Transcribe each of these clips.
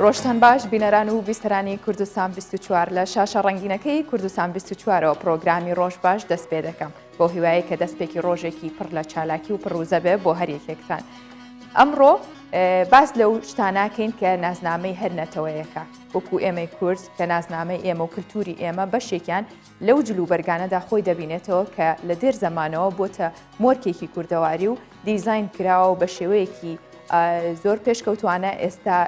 ڕۆژتان باش بینەران و بیسەرانی کوردستان 24 لە شاشە ڕەنگینەکەی کوردستان 24ەوە پرۆگرامی ڕۆژ باش دەست پێ دەکەم بۆ هیوایە کە دەستپێکی ڕۆژێکی پڕ لە چالاکی و پڕوزە بێ بۆ هەر یەکێکتان ئەمڕۆ باس لەو شتاناکەین کە نازنامەی هەر نەتەوەیەکە وەکو ئێمەی کورد کە نازنامەی ئێمە و کللتوری ئێمە بەشێکیان لەو جلوبەرگانەدا خۆی دەبینێتەوە کە لە دێر زەمانەوە بۆتە مۆرکێکی کوردەواری و دیزاین کراوە و بە شێوەیەکی زۆر پێشکەوتوانە ئێستا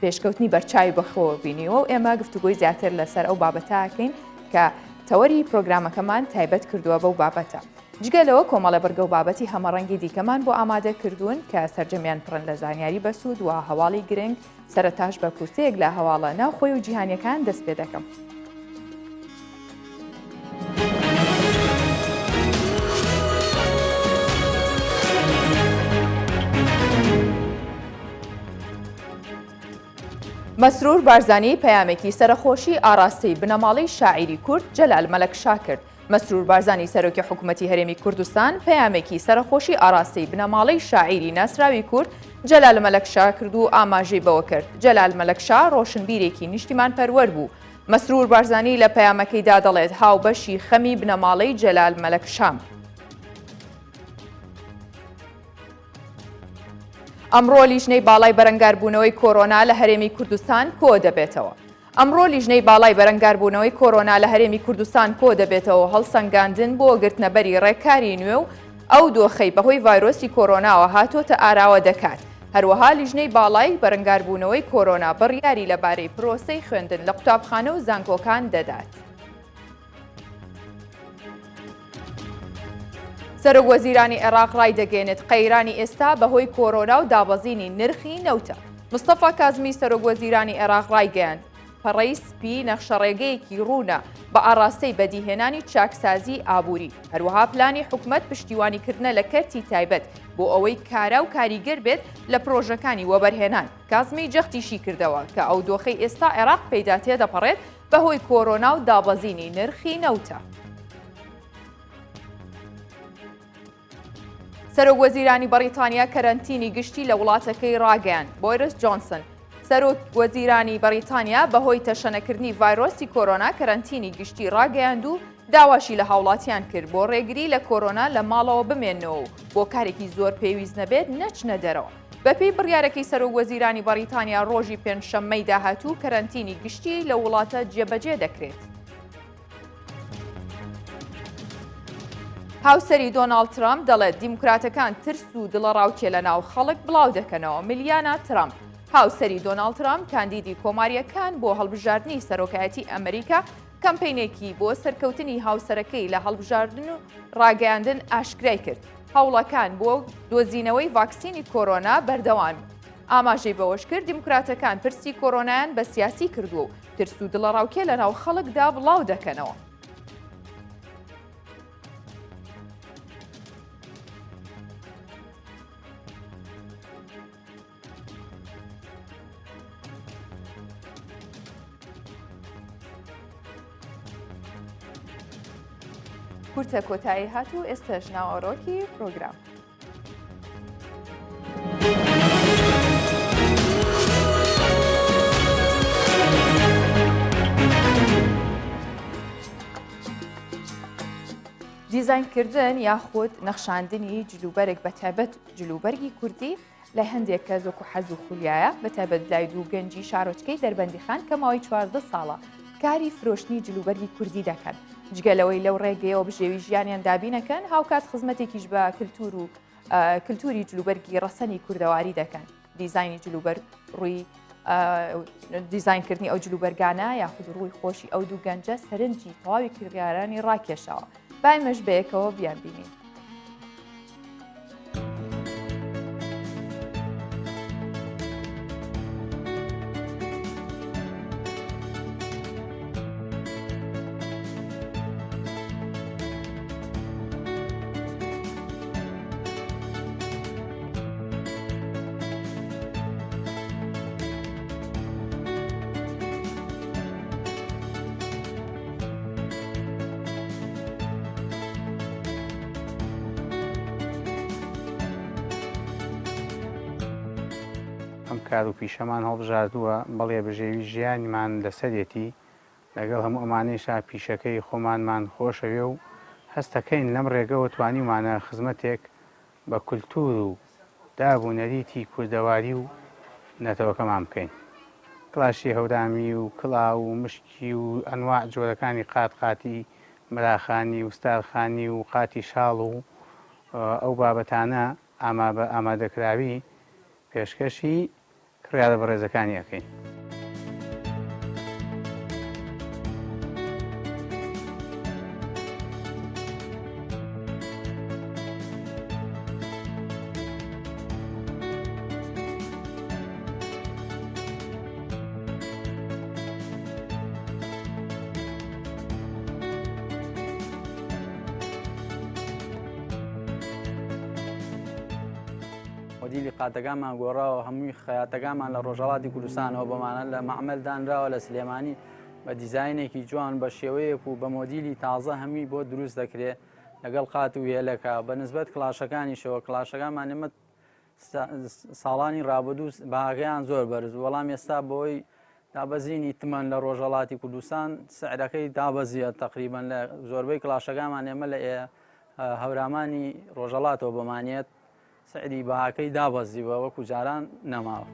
پێشکەوتنی بەرچاوی بەخۆوە بینیوە و ئێمە گفتوگۆی زیاتر لەسەر ئەو بابەتاکەین کە تەوەری پرۆگرامەکەمان تایبەت کردووە بەو بابەتە. جگە لەوە کۆمەڵە بڕگە و بابەتی هەمەڕەنگی دیکەمان بۆ ئامادە کردوون کە سەرجەمیان پڕن لە زانیاری بەسوود و هەواڵی گرنگ، سەرەتاش بە کورتەیەک لە هەواڵە ناوخۆی و جیهانیەکان دەست پێ دەکەم. مەسرور بارزانی پەیامێکی سەرەخۆشی ئاراستەی بنەماڵەی شاعیری کورد جەلال مەلەکشا کرد. مەسرور بارزانی سەرۆکی حکومەتی هەرێمی کوردستان پەیامێکی سەرەخۆشی ئاراستەی بنەماڵەی شاعیری ناسراوی کورد جەلال مەلەکشا کرد و ئاماژەی بەوە کرد جەلال مەلەکشا ڕۆشنبیرێکی نیشتیمانپەروەر بوو. مەسرور بارزانی لە پەیامەکەیدا دەڵێت هاوبەشی خەمی بنەماڵەی جەلال مەلەکشام. ئەمڕۆ لیژنەی باڵای بەرەنگاربوونەوەی کۆرۆنا لە هەرێمی کوردستان کۆدەبێتەوە. ئەمڕۆ لیژنەی باڵای بەرەنگاربوونەوەی کۆرۆنا لە هەرێمی کوردستان کۆدەبێتەوە و هەڵسەنگاندن بۆ گرتنەبەری ڕێکاری نوێ و ئەو دۆخەی بەهۆی ڤایرۆسی کۆرۆناوە هاتۆتە ئاراوە دەکات. هەروەها لیژنەی باڵای بەرەنگاربوونەوەی کۆرۆنا بڕیاری لەبارەی پرۆسەی خوێندن لە قوتابخانە و زانکۆکان دەدات. سەرۆک وەزیرانی عێراق ڕایدەگەیەنێت قەیرانی ئێستا بەهۆی کۆرۆنا و دابەزینی نرخی نەوتە. مستەفا کازمی سەرۆک وەزیرانی عێراق ڕایگەیاند، پەڕەی سپی نەخشەڕێگەیەکی ڕوونە بە ئاڕاستەی بەدیهێنانی چاکسازیی ئابووری، هەروەها پلانی حکومەت پشتیوانیکردنە لە کەرتی تایبەت بۆ ئەوەی کارا و کاریگەر بێت لە پرۆژەکانی وەبەرهێنان. کازمی جەختیشی کردەوە کە ئەو دۆخەی ئێستا عێراق پێیدا تێدەپەڕێت بەهۆی کۆرۆنا و دابەزینی نرخی نەوتە. سەرۆک وەزیرانی بەڕیتانیا کەرەنتینی گشتی لە وڵاتەکەی ڕاگەیاند. بۆریس جۆنسن، سەرۆک وەزیرانی بەڕیتانیا بەهۆی تەشەنەکردنی ڤایرۆسی کۆرۆنا کەرەنتینی گشتی ڕاگەیاند و داواشی لە هاوڵاتیان کرد بۆ ڕێگری لە کۆرۆنا لە ماڵەوە بمێنەوە و بۆ کارێکی زۆر پێویست نەبێت نەچنە دەرەوە. بەپێی بڕیارەکەی سەرۆک وەزیرانی بەڕیتانیا ڕۆژی پێنجشەممەی داهاتوو کەرەنتینی گشتی لەو وڵاتە جێبەجێ دەکرێت. هاوسەری دۆناڵد ترەمپ دەڵێت دیموکراتەکان ترس و دڵەڕاوکێ لە ناو خەڵک بڵاو دەکەنەوە. ملیانا ترەمپ، هاوسەری دۆناڵد ترەمپ، کاندیدی کۆمارییەکان بۆ هەڵبژاردنی سەرۆکایەتی ئەمریکا، کەمپەینێکی بۆ سەرکەوتنی هاوسەرەکەی لە هەڵبژاردن و ڕاگەیاندن ئاشکرای کرد. هەوڵەکان بۆ دۆزینەوەی ڤاکسینی کۆرۆنا بەردەوامن. ئاماژەی بەوەشکرد، دیموکراتەکان پرسی کۆرۆنایان بە سیاسی کردووە و ترس و دڵەڕاوکێ لەناو خەڵکدا بڵاو دەکەنەوە. کورتە کۆتایی هات و ئێستاش ناوەڕۆکی پرۆگرام. دیزاینکردن یاخود نەخشاندنی جلوبەرگ بە تایبەت جلوبەرگی کوردی لای هەندێک کەس وەکو حەز و خولیایە بە تایبەت لای دوو گەنجی شارۆچکەی دەربەندیخان کە ماوەی 14 ساڵە کاری فرۆشتنی جلوبەرگی کوردی دەکەن جگە لەوەی لەو ڕێگەیەوە بژێوی ژیانیان دابینەکەن هاوکات خزمەتێکیش بە کللتور و کللتوری جلوبەرگی ڕەسەنی کوردەواری دەکەن دیزایانی جلوبەرگ ڕووی دیزاینکردنی ئەو جلوبەرگانە یاخود ڕووی خۆشی ئەو دوو گەنجە سەرنجی تەواوی کڕیارانی ڕاکێشاوە با ئێمەش بەیەکەوە بیانبینین. ئەم کار و پیشەمان هەڵبژاردووە، بەڵێ بژێوی ژیانمان لەسەرێتی، لەگەڵ هەموو ئەمانەیشا پیشەکەی خۆمانمان خۆشەوێ و هەستەکەین لەم ڕێگەوە توانیومانە خزمەتێک بە کولتوور و داب و نەریتی کوردەواری و نەتەوەکەمان بکەین. کڵاشی هەورامی و کڵاو و مشکی و ئەنواع جۆرەکانی قات قاتی مراخانی و ستارخانی و قاتی شاڵ و ئەو بابەتانە ئاما بە ئامادەکراوی پێشکەشی کڕیارە بەڕێزەکانی ئەکەین. مۆدیلی قاتەکانمان گۆڕاوە هەمووی خەیاتەکانمان لە ڕۆژهەڵاتی کوردستانەوە بۆمانە لە مەعمەل دانراوە لە سلێمانی بە دیزاینێکی جوان بە شێوەیەک و بە مۆدیلی تازە هەمووی بۆ دروست دەکرێت لەگەڵ قات و هێلەکە بە نسبەت کڵاشەکانیشەوە کڵاشەکانمان ئێمە ساڵانی ڕابردوو بەهاکەیان زۆر بەرز بەڵام ئێستا بۆی دابەزینی تمەن لە ڕۆژهەڵاتی کوردستان سعرەکەی دابەزیە تقریبان لە زۆربەی کڵاشەکانمان ئێمە لە هەورامانی ڕۆژهەڵاتەوە بۆمانێت سعری بەهاکەی دابەزیوە وەکو جاران نەماوە.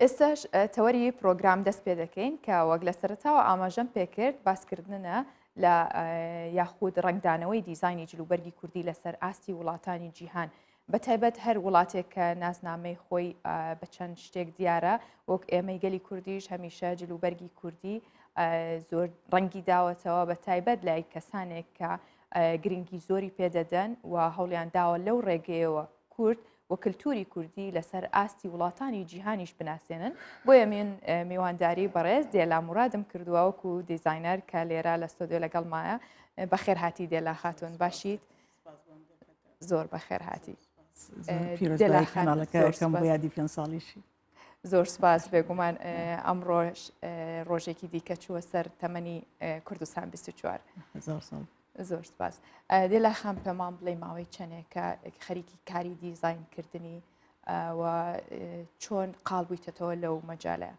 ئێستاش تەوەری پرۆگرام دەست پێ دەکەین کە وەک لە سەرتاوە ئاماژەم پێکرد باسکردنە لە یاخود ڕنگدانەوەی دیزایانی جلوبەرگی کوردی لەسەر ئاستی وڵاتانی جیهان بە تایبەت هەر وڵاتێک کە ناسنامەی خۆی بە چەند شتێک دیارە وەک ئێمەی گەلی کوردیش هەمیشە جلوبەرگی کوردی زۆر ڕەنگی داوەتەوە بە تایبەت لای کەسانێک کە گرنگی زۆری پێدەدەن و هەوڵیان داوە لەو ڕێگەیەوە کورد و کللتوری کوردی لەسەر ئاستی وڵاتانی جیهانیش بناسێنن بۆیە من میوانداری بەڕێز دێلا مرادم کردووە وەکو دیزینەر کە لێرە لە ستۆدیۆ لەگەڵمایە بەخێرهاتی دێلا خاتون باشیت زۆر بەخێر هاتی بۆ یادی پێ ساڵیشی زۆر سپاس بێگومان ئەمڕۆش ڕۆژێکی دیکە چووە سەر تەمەنی کوردستان 24 زۆر سپاس دێلا خان پێمان بڵێ ماوەی چەندێکە خەریکی کاری دیزاینکردنی و چۆن قاڵ بوویتەتەوە لەو مەجالە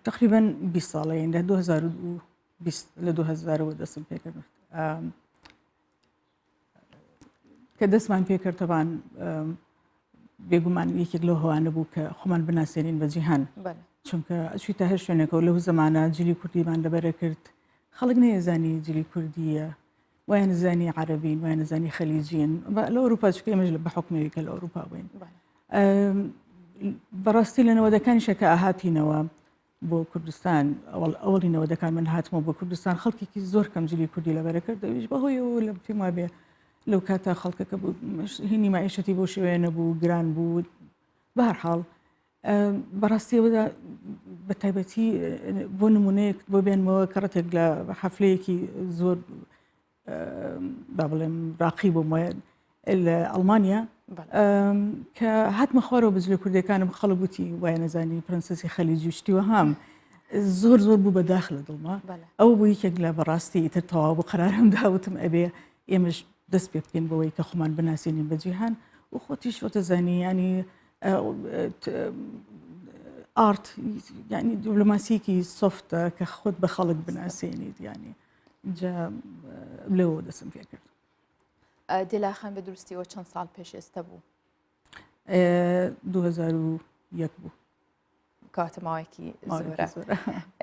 تقریبا 20 ساڵەیە لە 2020 لە 2000ەوە دەستم پێکرد کە دەستمان پێکرد تەبان بێگومان یەکێک لەو هەوانە بوو کە خۆمان بناسێنین بە جیهان چونکە ئەچویتە هەر شوێنێکەوە لەو زمانە جلی کوردیمان لەبەرە کرد خەڵک نەیەزانی جلی کوردیە وایان زانی عەربین وایان زانی خەلیجین لە ئەوروپا چکە ئێمەش بە حکومەوەی کە لە ئەوروپا بووین بەڕاستی لە نەوەدەکانیشە کە ئاهاتینەوە بۆ کوردستان ئەوەڵ ئەوەڵی نەوەدەکان من هاتمەوە بۆ کوردستان خەڵکێکی زۆر کەم جلی کوردی لەبەرە کرد ئەویش بەهۆیەوە لە پێم وابێ لەو کاتە خەڵکەکە بوو هینی مەعیشەتی بۆ شێوەیە نەبوو گران بوو بەهەرحاڵ بەڕاستیەوەدا بە تایبەتی بۆ نمونەیەک بۆ بێنمەوە کەڕەتێک لە حەفلەیەکی زۆر با بڵێم ڕاقی بووم لە ئەڵمانیا کە هاتمە خوارەوە بزلە کوردەکانم خەڵک گوتی وایە نەزانی پرنسسی خەلیجی شتی وەهام زۆر زۆر بوو بە داخ لە دڵما ئەو بوو یەکێک لە بەڕاستی ئیتر تەواو بوو قەرارم داوتم ئەبێ ئێمەش دەست پێ بکەین بەوەی کە خۆمان بناسیێنین بە جیهان و خۆتیش وتەزانی ینی art ینی دیبلۆماسیەکی soft ە کە خۆت بە خەڵک بناسیێنیت ینی جا لەوە دەستم پێ کرد. دێلا خان بە دروستیەوە چەند ساڵ پێش ئێستا بوو؟ 2001 بوو. کاتە ماوەیەکی زۆرە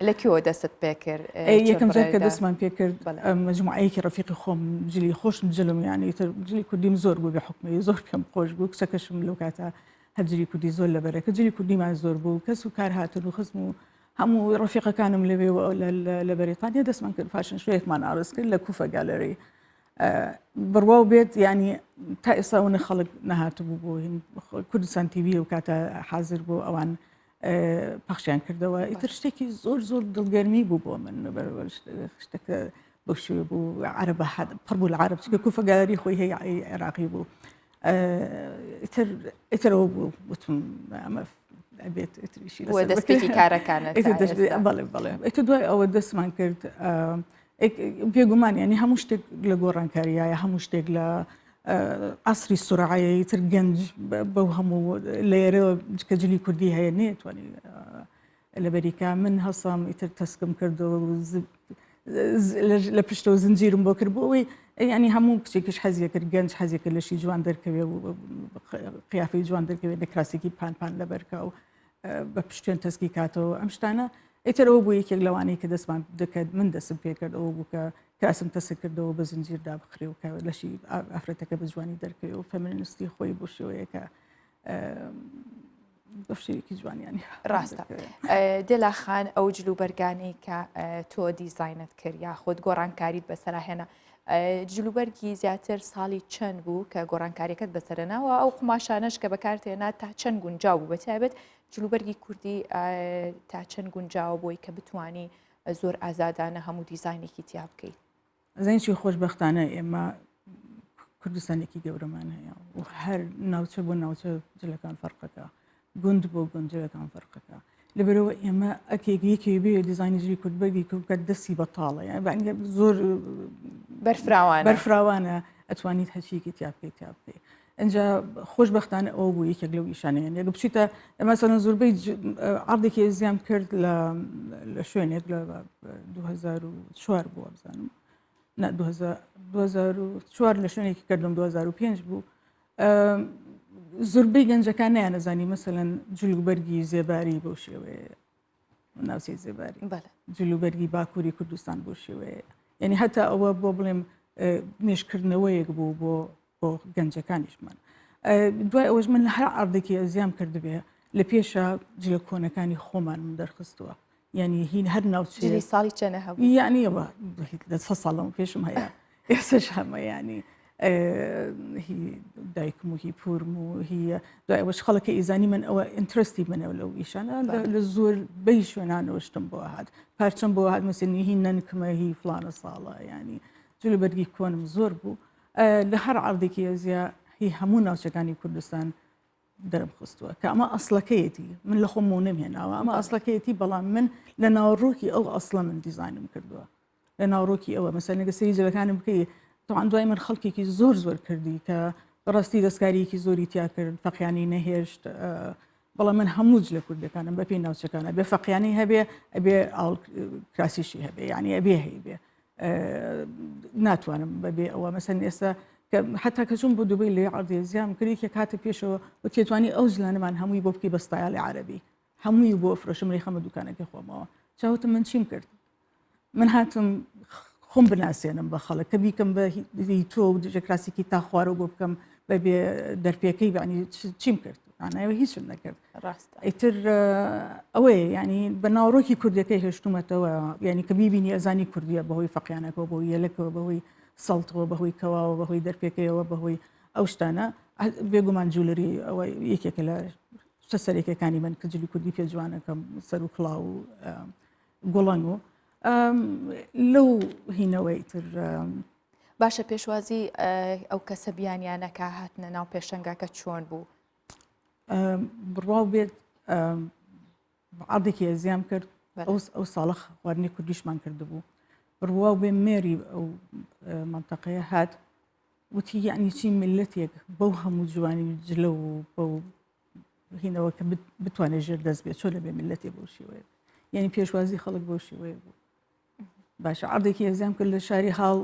لە کوێوە دەستت پێکرد یەکەم جار کە دەستمان پێکرد مجموعەیەکی ڕەفیقی خۆم جلی خۆشم جلم یانی تر جلی کوردیم زۆر بوو بە حکومی زۆر پێم خۆش بوو کچەکەشم لەو کاتە هەر جلی کوردی زۆر لەبەرەکە جلی کوردیمان زۆر بوو کەس و کار هاتن و خزم و هەموو ڕفیقەکانم لەوێ لە بەریتانیا دەستمان کرد fashion show یەکمان ئارز کرد لە کوفە گالەری بڕواو بێت ینی تا ئێستا ئەوەنە خەڵک نەهاتبوو بۆ کوردستان تیوی و کاتە حاضر بۆ ئەوان پەخشیان کردەوە ئیتر شتێکی زۆر زۆر دڵگەرمی بوو بۆ من شتەکە بەو شێوە بوو عەرەبە پڕ بوو لە عەرەب چونکە کوفە گالەری خۆی هەیە عێراقی بوو ئیتر ئیترەوە بوو وتم ئەمە ئەبێت ئیتریشی دەستپێکی کارەکانە بەڵێ بەڵێ ئیتر دوای ئەوە دەستمان کرد بێگومان ینی هەموو شتێک لە گۆڕانکاریایە هەموو شتێک لە عسری سرعەیە تر گەنج بەو هەموو لێرە کە جلی کوردی هەیە نێتوانین لەبەریکا من هەسام ئیتر تەسکم کردەوە لە پشتەوە زنجیرم بۆ کرد بۆ ئەوەی ینی هەموو کچێکیش حەزیە کرد گەنج حەزی کرد لەشی جوان دەرکەوێ و قیافەی جوان دەرکەوێت لە کراسێکی پان پان لەبەرکە و بە پشتێن تەسکی کاتەوە ئەم شتانە ئیتر ئەوە بوو یەکێک لەوانەی کە دەستمان دەکرد من دەستم پێکرد ئەوە بوو کە کراسم تەسک کردەوە بە زنجیردا بخرێ و کە لەشی ئافرەتەکە بە جوانی دەرکەوێ و feminist ی خۆی بۆ شێوەیەکە بە شێوەیەکی جوانیانی ڕاستە دێلا خان ئەو جل و بەرگانەی کە تۆ دیزاینت کرد یاخود گۆڕانکاریت بەسەرا هێنا جلوبەرگی زیاتر ساڵی چەند بوو کە گۆڕانکاریەکەت بەسەرناوە ئەو قوماشانەش کە بەکارتێنا تا چەند گونجاو بوو بەتایبەت جلوبەرگی کوردی تا چەند گونجاوە بۆی کە بتانی زۆر ئازادانە هەموو دیزاینێکی تیا بکەیت ئەزانی چی خۆشبەختانە ئێمە کوردستانێکی گەورەمان هەیە و هەر ناوچە بۆ ناوچە جلەکان فەرقەکە گوند بۆ گوند جلەکان فەرقەکە لەبەرەوە ئێمە ئەکێک یەکێ بێ دیزانی جلی کورد بەرگی کە دەستی بەتاڵە یان زۆر بەرفراوان بەرفراوانە ئەتوانیت هەچیکی تیا بکەیت تیا بکەیت ئینجا خۆشبەختانە ئەوە بوو یەکێک لەو ئیشانەیە یەک بچیتە مەسەلەن زۆربەی عەردێکی زیام کرد لە شوێنێک لە 2004 بووە بزانم نا 2004 لە شوێنێکی کردم 2005 بوو زۆربەی گەنجەکان نیانەزانی مەسەلەن جلوبەرگی زێباری بەو شێوەیە ناوچەی زێباری جلوبەرگی باکووری کوردستان بۆ شێوەیە یعنی هەتا ئەوە بۆ بڵێم مێشکردنەوەیەک بوو بۆ بۆ گەنجەکانیشمان دوای ئەوەش من لە هەر عەردێکی ئەزیام کردبێ لە پێشە جلە کۆنەکانی خۆمان من دەرخستووە یعنی هین هەر ناوچەی ساڵی چەنە هەبوو یعنی ئەوە لە سە ساڵم پێشم هەیە ئێستاش هەمە یعنی هی دایکم و هی پورم و هی دوای ئەوەش خەڵکە ئیزانی من ئەوە interest ی منەوە لەو ئیشانە لە زۆر بەی شوێنانەوە شتم بۆ هات پارچەم بۆ هات مەسەنی هی نەنکمە هی فلانە ساڵە ینی جلوبەرگی کۆنم زۆر بوو لە هەر عەردێکی ئەزیا هی هەموو ناوچەکانی کوردستان دەرم خستووە کە ئەمە ئەسڵەکەیەتی من لە خۆم نەم هێناوە ئەمە ئەسڵەکەیەتی بەڵام من لە ناوەڕۆکی ئەو ئەسڵە من دیزانم کردووە لە ناوەڕۆکی ئەوە مەسەلەن گە سەیری جلەکانم بکەی تەوان دوای من خەڵکێکی زۆر زۆر کردی کە بەڕاستی دەستکاریەکی زۆری تیا کرد فەقیانی نەهێشت بەڵام من هەموو جلە کوردەکانم بەپێی ناوچەکانە بێ فەقیانی هەبێ ئەبێ ئاڵ کراسیشی هەبێ یعنی ئەبێ هەیبێ ناتوانم بەبێ ئەوە مەسەن ئێستا حتا کە چوون بۆ دوبەی لێ عەردێ زیام کرد یەکێک هاتە پێشەوە و تێتوانی ئەو جلانەمان هەمووی بۆ بکەی بە ستایلی عەرەبی هەمووی بۆ فرۆشم لی خەمە دوکانەکەی خۆمەوە چاوتم من چیم کرد من هاتم خۆم بناسێنم بە خەڵک کە بیکەم بە تۆ و دژە کراسێکی تا خوارەوە بۆ بکەم بەبێ دەرپێکەی بەنی چیم کرد مانایەوە هیچم نەکرد ڕاستە ئیتر ئەوەیە ینی بە ناوەڕۆکی کوردەکەی هێشتومەتەوە ینی کە بیبینی ئەزانی کوردیە بەهۆی فەقیانەکەەوە بۆ یەلەکەوە بەهۆی سەڵتەوە بەهۆی کەواوە بەهۆی دەرپێکەیەوە بەهۆی ئەو شتانە بێگومان jewelry ئەوە یەکێکە لە شتە سەرەکیەکانی من کە جلی کوردی پێ جوانەکەم سەر و کڵاو و گوڵەنگ و لەو هینەوەی تر باشە پێشوازی ئەو کەسە بیانیانە کە هاتنە ناو پێشەنگاکە چۆن بوو؟ بڕواو بێت عەردێکی ئەزیام کرد ئەو ساڵە خواردنی کوردیشمان کردبوو بڕواو بێ مێری ئەو منتەقەیە هات وتی یعنی چی میلەتێک بەو هەموو جوانی و جلە و بەو هینەوە کە بتوانێت ژێر دەست بێت چۆن لەبێ میلەتێ بەو شێوەیە یعنی پێشوازی خەڵک بەو شێوەیە بوو باشە عەردێکی ئەزیام کرد لە شاری هاڵ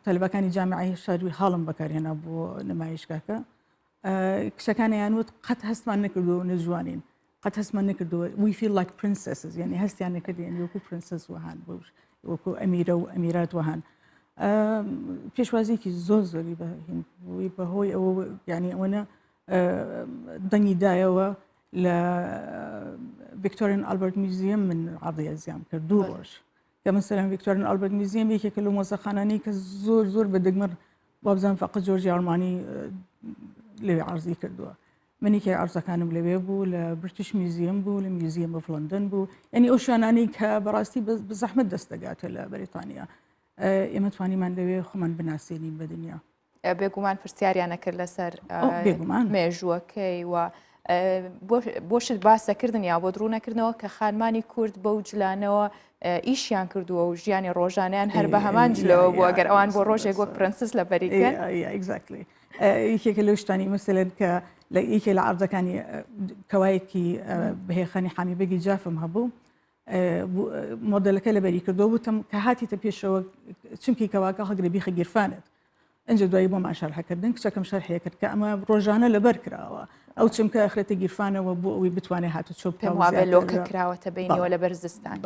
تەلبەکانی جامعی شاری هاڵم بەکارهێنا بۆ نمایشگاکە کچەکانیان وت قەت هەستمان نەکردووە نەجوانین قەت هەستمان نەکردووە we feel like princesses یعنی هەستیان نەکرد یعنی وەکو princess وەهان بۆش وەکو ئەمیرە و ئەمیرات وەهان پێشوازێکی زۆر زۆری بە بووی بەهۆی ئەوە یعنی ئەوەنە دەنگی دایەوە لە Victoria and Albert Museum من عەرضی ئەزیام کرد دوو ڕۆژ کە مەسەلەن Victoria and Albert Museum یەکێکە لەو مۆزەخانانەی کە زۆر زۆر بە دەگمەن وابزانم فەقەت جۆرجی ئارمانی لەوێ عەرزی کردووە من یەکێک عەرزەکانم لەوێ بوو لە British Museum بوو لە Museum of London بوو یعنی ئەو شوێنانەی کە بەڕاستی بە زەحمەت دەست دەگاتە لە بەریتانیا ئێمە توانیمان لەوێ خۆمان بناسێنین بە دنیا. بێگومان پرسیاریان نەکرد لەسەر مێژووەکەی و بۆشت باسەکردن یا بۆ دڕوونەکردنەوە کە خانمانی کورد بەو جلانەوە ئیشیان کردووە و ژیانی ڕۆژانیان هەر بە هەمان جلەوە بوو ئەگەر ئەوان بۆ ڕۆژێک وەک پرەنسس لە بەریکەن یەکێکە لەو شتانی مەسەلەن کە لە یەکێ لە عەرزەکانی کەوایەکی بەهێخانی حامی بەگی جافم هەبوو مۆدلەکە لەبەری کردەوە وتم کە هاتیتە پێشەوە چمکی کەواکە هەگرە بیخە گیرفانت ئەجا دوایی بۆمان شەرحەکردن کچەکەم شەرحێ کرد کە ئەمە ڕۆژانە لەبەر کراوە ئەو چمکە ئەخرێتە گیرفانەوە بۆ ئەوەی بتوانێت هاتو چۆ پێم وابێ لۆکە کراوەتە بینەوە لە بەرزستان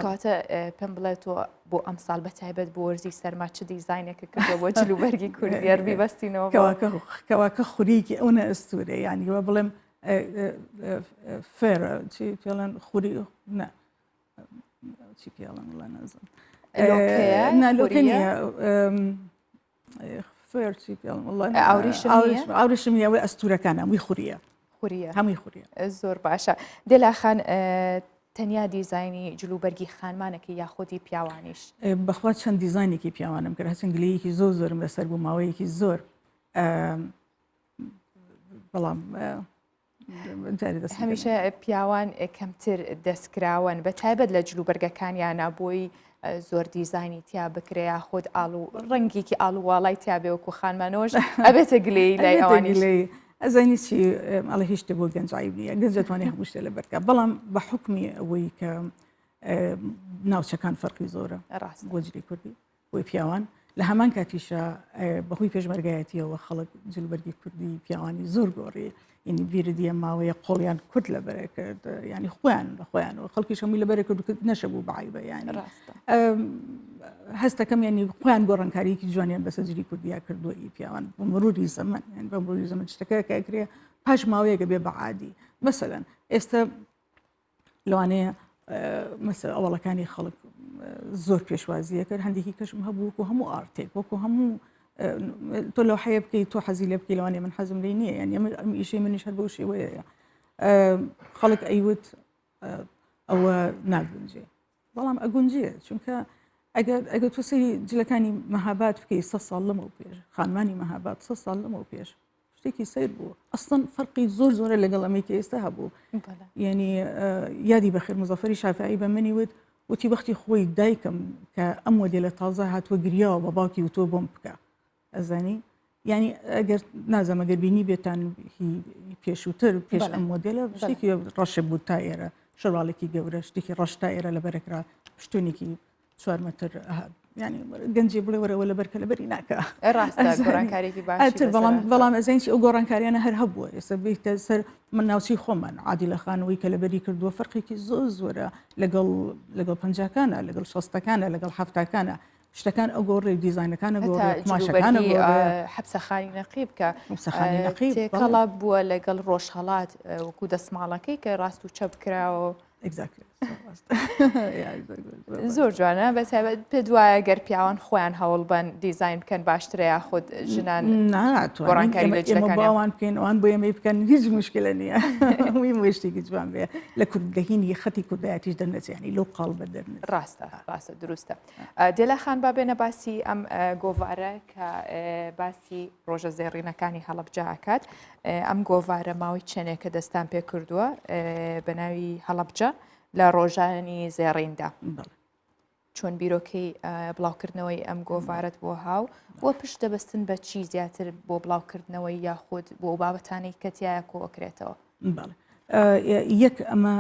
کاتە پێم بڵێ تۆ بۆ ئەم ساڵ بە تایبەت بۆ وەرزی سەرما چ دیزینێکە کردووە بۆ جل و بەرگی کوردی ئەربی بەستینەوە کەواکە خوریکی ئەو نە ئەستورە یانی وە بڵێم فێرە چی پێڵێن خوری نە چی پێڵێن وڵا نازم نالۆکە نییە فێر چی پێڵم ئاوریشم ئەوەی ئەستورەکان هەمووی خوریە خوریە هەمووی خوریە زۆر باشە دێلاخان تەنیا دیزایانی جلوبەرگی خانمانەکە یاخودی پیاوانیش بەخوا چەند دیزانێکی پیاوانم کرد هەچەند گلەیەکی زۆر زۆرم لەسەر بوو ماوەیەکی زۆر بەڵام هەمیشە پیاوان کەمتر دەستکراوەن بە تایبەت لە جلوبەرگەکانیانە بۆی زۆر دیزانی تیا بکرێ یاخود ئاڵ و ڕەنگێکی ئاڵوواڵای تیا بێ وەکو خانمانەوەش ئەبێتە گلەی لای ئەوانی لێ ئەزانی چی ئەڵێ هیچ شتێ بۆ گەنج عیب نییە گەنج دەتوانێت هەموو شتێ لەبەرکە بەڵام بە حکمی ئەوەی کە ناوچەکان فەرقی زۆرە ڕاست بۆ جلی کوردی بۆی پیاوان، لە هەمان کاتیشا بەهۆی پێشمەرگایەتیەوە خەڵک جلوبەرگی کوردی پیاوانی زۆر گۆڕی یعنی بیرت یە ماوەیە قۆڵیان کورد لەبەرە کرد ینی خۆیان لە خۆیان و خەڵکیش هەمووی لەبەرە کرد کرد نەشەبوو بەعیبە ینی هەستەکەم ینی خۆیان گۆڕانکاریکی جوانیان بەسە جلی کوردیا کردووە ئی پیاوان بە مروری زەمەن یان بە مروری زەمەن شتەکە کە ئەکرێ پاش ماوەیەکە بێ بە عادی مەسەلەن ئێستا لەوانەیە مەسەر ئەوەڵەکانی خەڵک زۆر پێشوازیە کرد هەندێکی کەشم هەبوو وەکو هەموو ئارتێک وەکو هەموو تۆ لەو حەیە بکەیت تۆ حەزی لێ بکەی لەوانەیە من حەزم لێ نییە یعنی ئەم ئیشەی منیش هەر بەو شێوەیە خەڵک ئەیوت ئەوە ناگونجێ بەڵام ئەگونجێ چونکە ئەگەر ئەگەر تۆ سەیری جلەکانی مەهاباد بکەی سە ساڵ لەمەو پێش خانمانی مەهاباد سە ساڵ لەمەو پێش شتێکی سیر بوو ئەسڵەن فەرقی زۆر زۆرە لەگەڵ ئەمەی کە ئێستا هەبوو یعنی یادی بەخێر مزەفەری شافعی بە منی وت وتی وەختی خۆی دایکم کە ئەم مۆدێلە تازە هاتووە گریاوە بە باوکی وتووە بۆم بکە ئەزانی یعنی ئەگەر نازەم ئەگەر بینی بێتان پێشووتر پێش ئەم مۆدێلە شتێکی ڕەشە بوو تا ئێرە شەواڵێکی گەورە شتێکی ڕەش تا ئێرە لەبەرەکرا پشتونێکی چوار مەتر ینی گەنجی بڵێ وەرەوە لەبەر کە لەبەری ناکە ڕاستە گۆڕانکاریێکی باشتر بەڵام بەڵام ئەزین ئەو گۆڕانکاریانە هەر هەبووە ئێستا بیتە سەر من ناوچەی خۆمان عادی لە خانەوەی کە لەبەری کردووە فەرقێکی زۆر زۆرە لەگەڵ لەگەڵ پەنجاکانە لەگەڵ شەستەکانە لەگەڵ حەفتاکانە شتەکان ئەگۆڕێ دیزینەکان ئەگۆڕێ قوماشەکان حەپسەخانی نەقیب کە حەپسەخانی نەقیب تێکەڵا بووە لەگەڵ ڕۆژهەڵات وەکو دەسماڵەکەی کە ڕاست و چەپ کراوە زۆر جوانە بە تایبەت پێت وایە گەر پیاوان خۆیان هەوڵ بن دیزین بکەن باشترە یاخود ژنان گۆڕانکاری لە جلەکانیان باوان بکەین ئەوان بۆ ئێمەی بکەن هیچ مشکلە نییە هەمووی شتێکی جوان بێ لە کوردەهینی خەتی کوردایەتیش دەرنەچێ ینی لەو قاڵبە دەرنەچێ ڕاستە ڕاستە دروستە دێلا خان با بێنە باسی ئەم گۆڤارە کە باسی ڕۆژە زێڕینەکانی هەڵەبجە ئەکات ئەم گۆڤارە ماوەی چەندێکە دەستان پێ کردووە بە ناوی هەڵەبجە لە ڕۆژانی زێڕیندا چۆن بیرۆکەی بڵاوکردنەوەی ئەم گۆڤارەت بۆ هاو و پشت دەبەستن بە چی زیاتر بۆ بڵاوکردنەوەی یاخود بۆ بابەتانەی کە تایە کۆکرێتەوە یەک ئەمە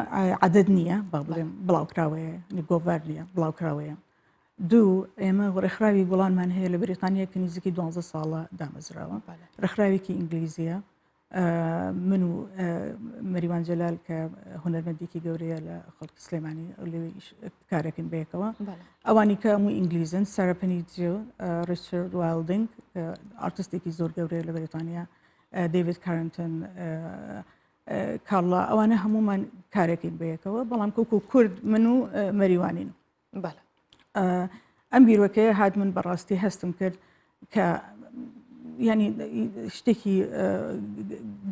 عدد نییە با بڵێم بڵاوکراوەیە گۆڤار نییە بڵاوکراوەیە دوو، ئێمە ڕێکخراوی گوڵانمان هەیە لە بەریتانیا کە نزیکەی دوانزە ساڵە دامەزراوە، ڕێکخراوێکی ئینگلیزییە. من و مەریوان جەلال کە هونەرمەندێکی گەورەیە لە خەڵکی سلێمانی ئەو لەوێ کارەکەین بەیەکەوە. ئەوانی کە هەموو ئینگلیزن، سارا پەنیجیۆ، ڕیچارد وایڵدینگ ئارتستێکی زۆر گەورەیە لە بەریتانیا، دەیڤید کارنتن. کاڵا ئەوانە هەمومان کارێکین بەیەکەوە بەڵام کۆکو کورد من و مەریوانین ئەم بیرۆکەیە هات من بەڕاستی هەستم کرد کە ینی شتێکی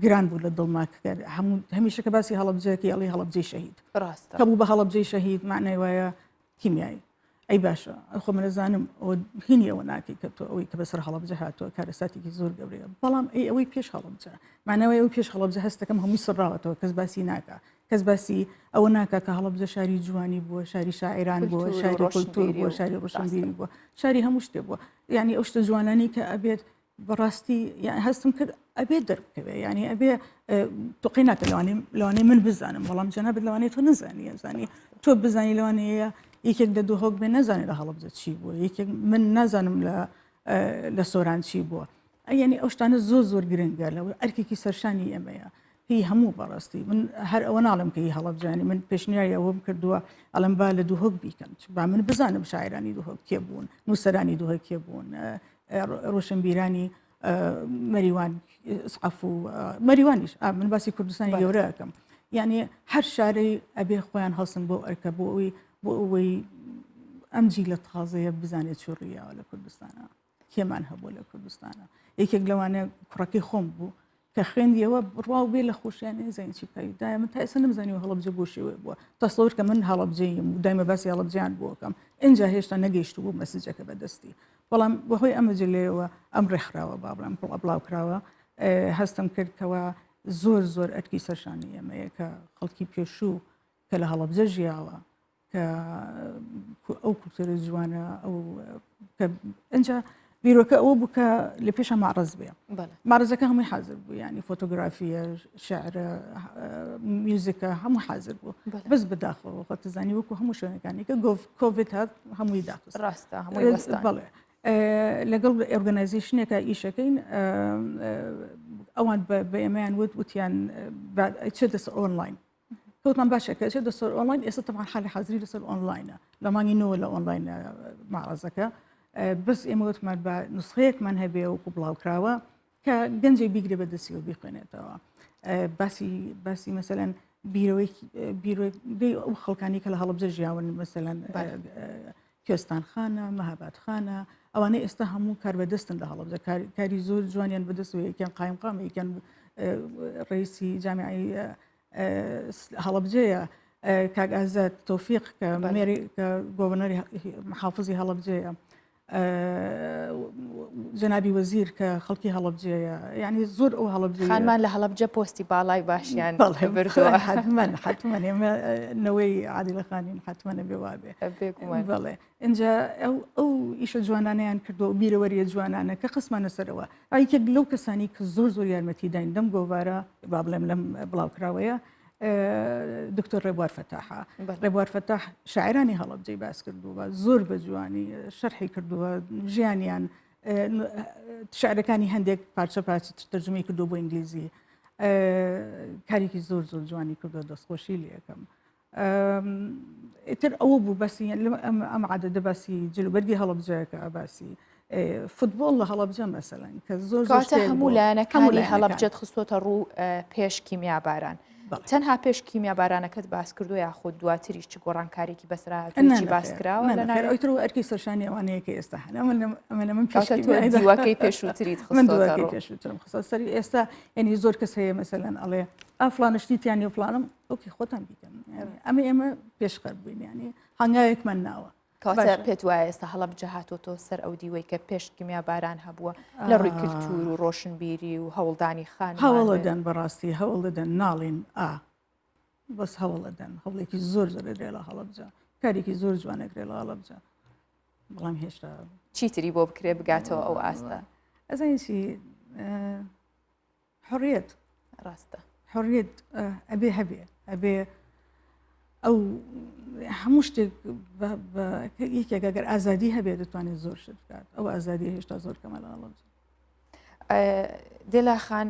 گران بوو لە دڵما کرد هەموو هەمیشە کە باسی هەڵبجەکە ئەڵی هەڵبجەی شەهید ڕاستە کە بوو بە هەڵبجەی شەهید معنای وایە کیمیایی ئەی باشە خۆ من ئەزانم ئەوە هینی ئەوە ناکەی کە تۆ ئەوەی کە بەسەر هەڵەبجە هاتووە کارەساتێکی زۆر گەورەیە بەڵام ئەی ئەوەی پێش هەڵەبجە مانەوەی ئەو پێش هەڵەبجە هەستەکەم هەمووی سڕاوەتەوە کەس باسی ناکە کەس باسی ئەوە ناکە کە هەڵەبجە شاری جوانی بووە شاری شاعران بووە شاری کولتور بووە شاری ڕۆشنبیری بووە شاری هەموو شتێ بووە یعنی ئەو شتە جوانانی کە ئەبێت بەڕاستی هەستم کرد ئەبێ دەربکەوێ یعنی ئەبێ تۆقی ناکە لەوانەیە لەوانەیە من بزانم بەڵام جەنابت لەوانەیە تۆ نزانی ئەزانی تۆ بزانی لەوانەیە یەکێک لە دهۆک بێ نەزانێت لە هەڵەبجە چی بووە یەکێک من نازانم لە لە سۆران چی بووە یعنی ئەو شتانە زۆر زۆر گرنگە لەوە ئەرکێکی سەرشانی ئێمەیە هی هەموو بەڕاستی من هەر ئەوە ناڵم کە هی هەڵەبجانی من پێشنیاری ئەوەم کردووە ئەڵم با لە دهۆک بیکەن با من بزانم شاعرانی دهۆک کێ بوون نووسەرانی دهۆک کێ بوون ڕۆشنبیرانی مەریوان ئیسعەف و مەریوانیش من باسی کوردستانی گەورە ئەەکەم یعنی هەر شارەی ئەبێ خۆیان هەڵسن بۆ ئەرکە بۆ ئەوی بۆ ئەوەی ئەم جیلە تازەیە بزانێت چی ڕوویاوە لە کوردستانە کێمان هەبوو لە کوردستانە یەکێک لەوانە کوڕەکەی خۆم بوو کە خوێندیەوە بڕواو بێ لە خۆشیان نەیزانی چی بکەی دایە من تا ئێستا نەمزانیوە هەڵەبجە بۆ شێوەیە بووە تەسەور کە من هەڵەبجەیم و دایمە باسی هەڵەبجەیان بۆ ئەکەم ئینجا هێشتا نەگەیشتبوو مەسجەکە بە دەستی بەڵام بەهۆی ئەم مەجلەیەوە ئەم ڕێکخراوە با بڵێم بڵاو کراوە هەستم کرد کەوا زۆر زۆر ئەرکی سەرشانی ئێمەیە کە خەڵکی پێشوو کە لە هەڵەبجە ژیاوە کە ئەو کولتورە جوانە ئەو کە ئەجا بیرۆکە ئەوە بوو کە لە پێشە مەعرەز بێ مەعرەزەکە هەمووی حاضر بوو ینی فۆتۆگرافیە شعرە میوزیکە هەموو حاضر بوو بەس بەداخەوە خۆتزانی وەکو هەموو شوێنەکانی کە کۆڤید هات هەمووی داخست ڕاستە هەمووی بەڵێ لەگەڵ organization ێکە ئیشەکەین ئەوان بە ئێمەیان وت وتیان چێ دەست ئۆنلاین کەوتمان باشە کە ئەچێت لەسەر ئۆنلاین ئێستا تەبعەن حالی حازری لەسەر ئۆنلاینە لە مانگی نۆوە لە ئۆنلاین مەعرەزەکە بەس ئێمە وتمان بە نسخەیەکمان هەبێ وەکو بڵاوکراوە کە گەنجێک بیگرێ بە دەستیەوە بیخوێنێتەوە باسی باسی مەسەلەن بیرەوەی بیرۆی ئەو خەڵکانی کە لە هەڵەبجە ژیاون مەسەلەن کوێستان خانە، مەهاباد خانە، ئەوانەی ئێستا هەموو کاربەدەستن لە هەڵەبجە، کاری زۆر جوانیان بەدەستەوە، یەکیان قایمقامە، یەکیان ڕئیسی جامیعەی هەڵەبجەیە، کاک ئازاد تۆفیق کە مێری کە گۆڤەرنەری محافزی هەڵەبجەیە، جەنابی وەزیر کە خەڵکی هەڵەبجەیە، یعنی زۆر ئەو هەڵەبجە خانمان لە هەڵەبجە پۆستی باڵای باشیان بردووە. حتمما حتمما ئێمە نەوەی عادیلە خانین حتمما ئەبێ وابێ. بێگومان. بەڵێ ئینجا ئەو ئەو ئیشە جوانانەیان کردووە و بیرەوەریە جوانانە کە خستمانە سەرەوە یەکێک لەو کەسانی کە زۆر زۆر یارمەتی داین لەم گۆڤارە با بڵێم لەم بڵاوکراوەیە دکتۆر ڕێبوار فەتاحە ڕێبوار فەتاح شاعرانی هەڵەبجەی باس کردووە زۆر بە جوانی شەرحی کردووە ژیانیان شعرەکانی هەندێک پارچە پارچە تەرجمەی کردو بۆ ئینگلیزی کارێکی زۆر زۆر جوانی کردووە دەستخۆشی لەکەم ئیتر ئەوە بوو باسی ئەم عادەدە باسی جلوبەرگی هەڵەبجەکە باسی فوتبۆڵ لە هەڵەبجە مەسەلەن کە زۆر کاتە هەموو لایەنەکانی هەڵەبجەت خستۆتە ڕوو پێش کیمیاباران تەنها پێش کیمیابارانەکەت باس کردو یاخود دواتریش چ گۆڕانکارێکی بەسرا باس کراوە ئەوتر ئەرکی سەرشانی ئەوانەیە کە ئێستا هەن ئەمە من دیوەکەی پێشووتریت من دووەکەی پێشووترم خستە سەری ئێستا یعنی زۆر کەس هەیە مەسەلەن ئەڵێ ئەفلانە شتی تیان و فلانم ئۆکی خۆتان بیکەن ئەمە ئێمە پێشخەر بووین ینی هەنگاوێکمان ناوە کەواتە پێت وایە ئێستا هەڵەبجە هاتۆتەوە سەر ئەو دیوەی کە پێش کیمیا باران هەبووە لە ڕووی کللتور و ڕۆشنبیری و هەوڵدانی خان هەوڵدەن بەڕاستی هەوڵدەدەن ناڵین ئا بەس هەوڵدەدەن هەوڵێکی زۆر زۆر دەدرێ لە هەڵەبجە کارێکی زۆر جوانەکرێ لە هەڵەبجە بەڵام هێشتا چیتری بۆ بکرێ بگاتەوە ئەو ئاستە ئەزانی چی حڕیت ڕاستە حڕیت ئەبێ هەبێ ئەبێ ئەو هەموو شتێک یەکێک ئەگەر ئازادی هەبێ دەتوانێت زۆر شت بکات ئەو ئازادی هێشتا زۆر کەمە لە هەڵەبجە دێلا خان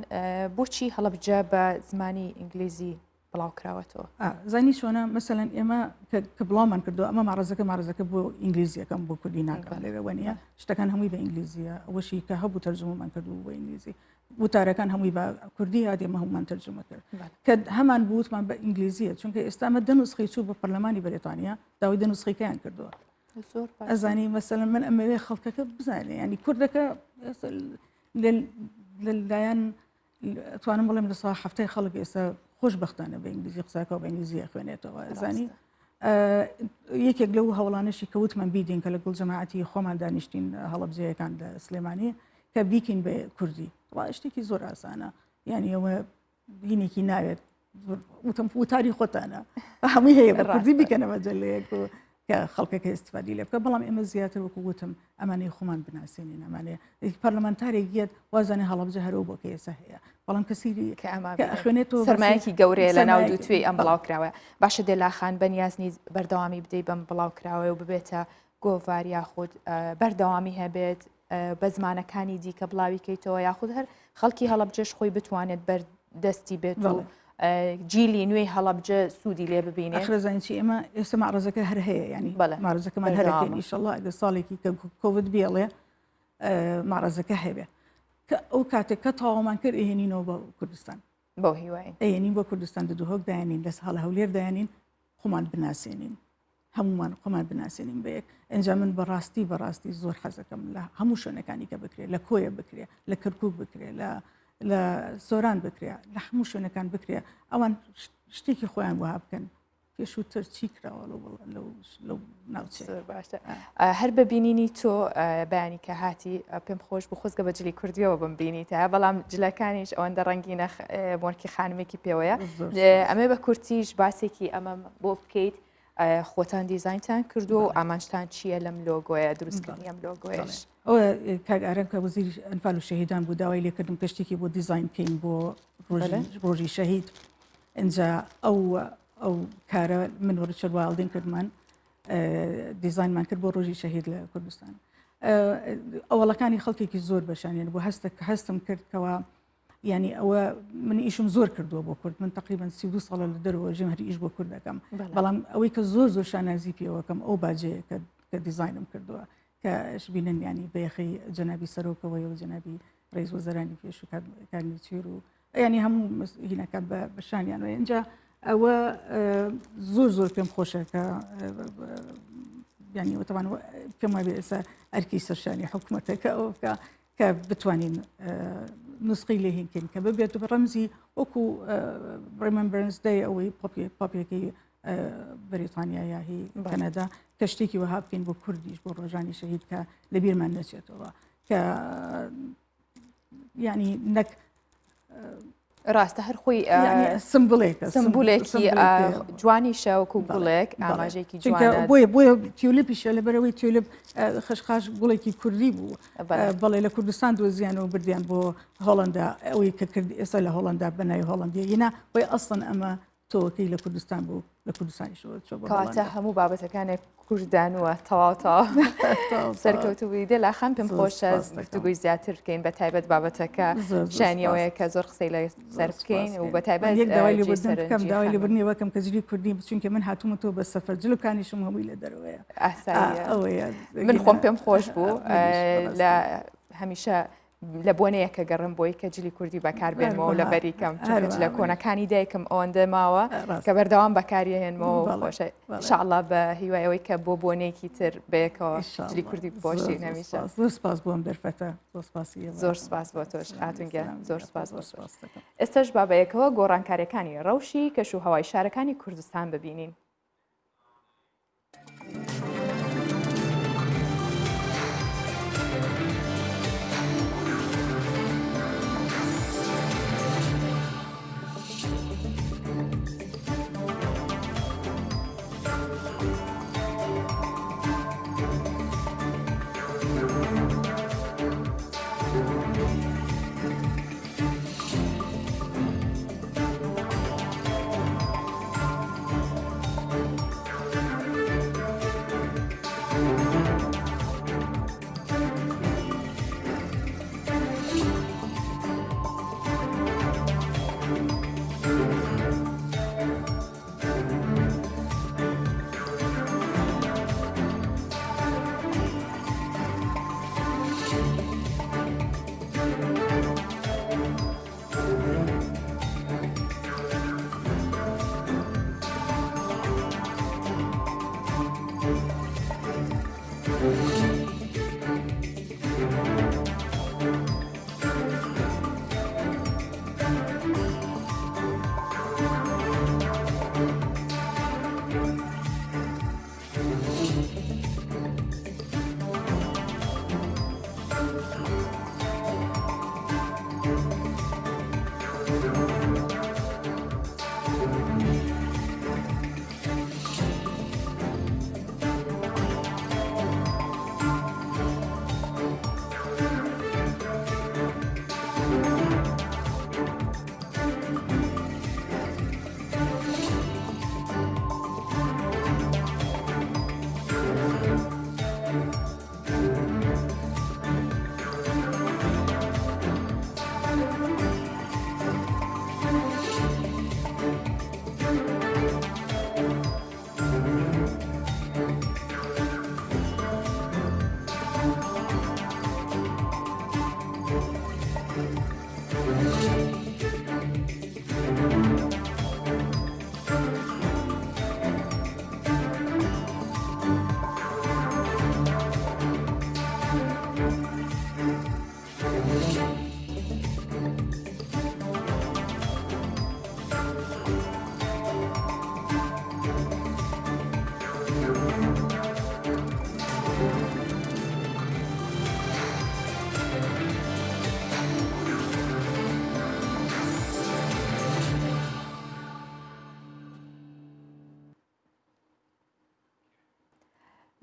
بۆچی هەڵەبجە بە زمانی ئینگلیزی؟ بڵاو کراوەتەوە؟ زانی چۆنە مەسەلەن ئێمە کە بڵاومان کردو ئەمە مەعرەزەکە مەعرەزەکە بۆ ئینگلیزیەکەم بۆ کوردی ناکەم لەوێ وەنیە شتەکان هەمووی بە ئینگلیزیە ئەوەشی کە هەبوو تەرجومەمان کردو بۆ ئینگلیزی وتارەکان هەمووی بە کوردی هات ئێمە هەمومان تەرجومە کرد کە هەمان بوتمان بە ئینگلیزیە چونکە ئێستا ئەمە دە نوسخەی چوو بە پەرلەمانی بەریتانیا داوای دە نوسخەکەیان کردووە ئەزانی مەسەلەن من ئەمەوێ خەڵکەکە بزانێ ینی کوردەکە لەلایەن توانم بڵێم لە سا هەفتەی خەڵک ئێستا خۆشببختانە بە ئینگلیزی قساکە بە ئینگلیزی خوێنێتەوە زانی یەکێک لەو هەوڵانەشی کە وتمان بیدین کە لەگەڵ جەماعەتی خۆمان دانیشتین هەڵەبجەیەکان لە سلێمانی کە بیکەین بە کوردی شتێکی زۆر ئاسانە یعنی ئەوە هینێکی ناوێت وتم وتاری خۆتانە هەمووی هەیە بە کوردی بیکەنە مەجەلەیەک و کە خەڵکەکە ئیستفادی لێ بکە بەڵام ئێمە زیاتر وەکو وتم ئەمانەی خۆمان بناسێنین ئەمانەیە پەرلەمانتارێک یەت وازانێ هەڵەبجە هەرەوە بۆ کە ئێستا هەیە بەڵام کە سیری کە ئەخوێنێتەوە سەرمایەکی گەورەیە لە ناو دووتوێی ئەم بڵاوکراوە باشە دێلاخان بەنیازنی بەردەوامی بدەی بەم بڵاوکراوەیە و ببێتە گۆڤار یاخود بەردەوامی هەبێت بە زمانەکانی دیکە بڵاوی کەیتەوە یاخود هەر خەڵکی هەڵەبجەش خۆی بتوانێت بەر دەستی بێت و جیلی نوێی هەڵەبجە سوودی لێ ببینێت ئەخرەزانین چی ئێمە ئێستا مەعرەزەکە هەر هەیە ینی بەڵێ مەعرەزەکەمان هەرەکەین ئیشەڵڵا ئەگەر ساڵێکی کە کۆڤید بێڵێ مەعرەزەکە هەبێ کە ئەو کاتێک کە تەواومان کرد ئەهێنینەوە بۆ کوردستان بەو هیواین ئەیەنین بۆ کوردستان دە دهۆک دایانین لە هەڵە هەولێر دایانین خۆمان بناسێنین هەمومان خۆمان بناسێنین بە یەک ئەجا من بەڕاستی بەڕاستی زۆر حەزەکەم لە هەموو شوێنەکانی کە بکرێت لە کۆیە بکرێت لە کەرکک بکرێت لە لە سۆران بکرێت لە هەموو شوێنەکان بکرێت ئەوان شتێکی خۆیان وها بکەن پێشووتر چی کراوە لەو ناوچە زۆر باشە هەر بە بینینی تۆ بەیانی کە هاتی پێم خۆش بوو خۆزگە بە جلی کوردیەوە بمبینیتە بەڵام جلەکانیش ئەوەندە ڕەنگینە مۆرکی خانمێکی پێوەیە ئەمێ بە کورتیش باسێکی ئەمەم بۆ بکەیت خۆتان دیزاینتان کردو و ئامانجتان چییە لەم لۆگۆیە دروستکردنی ئەم لۆگۆیش ئەوە کاک ئارام کە وەزیری ئەنفال و شەهیدان بوو داوای لێکردم کە شتێکی بۆ دیزاین بکەین بۆ ڕۆژی شەهید ئینجا ئەو ئەو کارە من و ڕیچارد وایڵدین کردمان دیزاینمان کرد بۆ ڕۆژی شەهید لە کوردستان ئەوەڵەکانی خەڵکێکی زۆر بەشانیان بۆ هەستە کە هەستم کرد کەوا ینی ئەوە من ئیشم زۆر کردووە بۆ کورد من تقریبان 32 ساڵە لە دەرەوە ژیم هەر ئیش بۆ کورد دەکەم بەڵام ئەوەی کە زۆر زۆر شانازی پێوەکەم ئەو باجەیە کە کە دیزاینم کردووە کە شبینن ینی بەیەخەی جەنابی سەرۆکەوەی و جەنابی ڕێز وەزەرانی پێش و کارنیچیر و ینی هەموو هینەکان بە بەشانیان وە اینجا ئەوە زۆر زۆر پێم خۆشە کە ینی وتوان پێم وابێ ئێستا ئەرکی سەرشانی حکوومەتەکە ئەوە بکە کە بتوانین نسخەی لێ هینکەین کە ببێت بە ڕەمزی وەکو Remembrance Day ئەوەی پۆپیەکەی بەریتانیا یا هی کەنەدا کە شتێکی وەها بکەین بۆ کوردیش بۆ ڕۆژانی شەهید کە لەبیرمان نەچێتەوە کە یعنی نەک ڕاستە هەر خۆی سمبولێکە سمبولێکی جوانیشە وەکو گوڵێک ئاماژێکی بۆیە بۆیە تیولپیشە لەبەرەوەی تیولپ خشخاش گوڵێکی کوردی بوو بەڵێ لە کوردستان دۆزیانەوە بردیان بۆ هۆڵندا ئەوەی کە کرد ئێستا لە هۆڵندا بەناوی هۆڵندیە بۆی ئەسڵەن ئەمە تۆوەکەی لە کوردستان بوو لە کوردستانیشەوە چۆ بۆ کەواتە هەموو بابەتەکانێک کوردانوە تەواو تەواو سەرکەوتوو بووی دێلا خان پێم خۆشە گفتوگۆی زیاتر بکەین بە تایبەت بابەتەکە شانیەوەیە کە زۆر قسەی لە سەر بکەین و بە تایبەت یەک داوای لێبوردن بکەم داوای لێبوردنی وەکەم کە جلی کوردی چونکە من هاتوومە تۆ بە سەفەر جلەکانیشم هەمووی لە دەرەوەیە ئاساییە ئەوەیە من خۆم پێم خۆش بوو لە هەمیشە لە بۆنەیەکە گەڕم بۆی کە جلی کوردی بەکار بێنمەوە لە بەری کەم چونکە جلە کۆنەکانی دایکم ئەوەندە ماوە کە بەردەوام بەکاری هێنمەوە خۆشە ئینشاءاللە بە هیوای ئەوەی کە بۆ بۆنەیەکی تر بەیەکەوە جلی کوردی بپۆشین هەمیشە. زۆر سپاس بۆ ئەم دەرفەتە زۆر سپاسی ئێوە. زۆر سپاس بۆ تۆش ئاتون گیان زۆر سپاس بۆ تۆش. ئێستاش با بەیەکەوە گۆڕانکارییەکانی ڕەوشی کەش و هەوای شارەکانی کوردستان ببینین.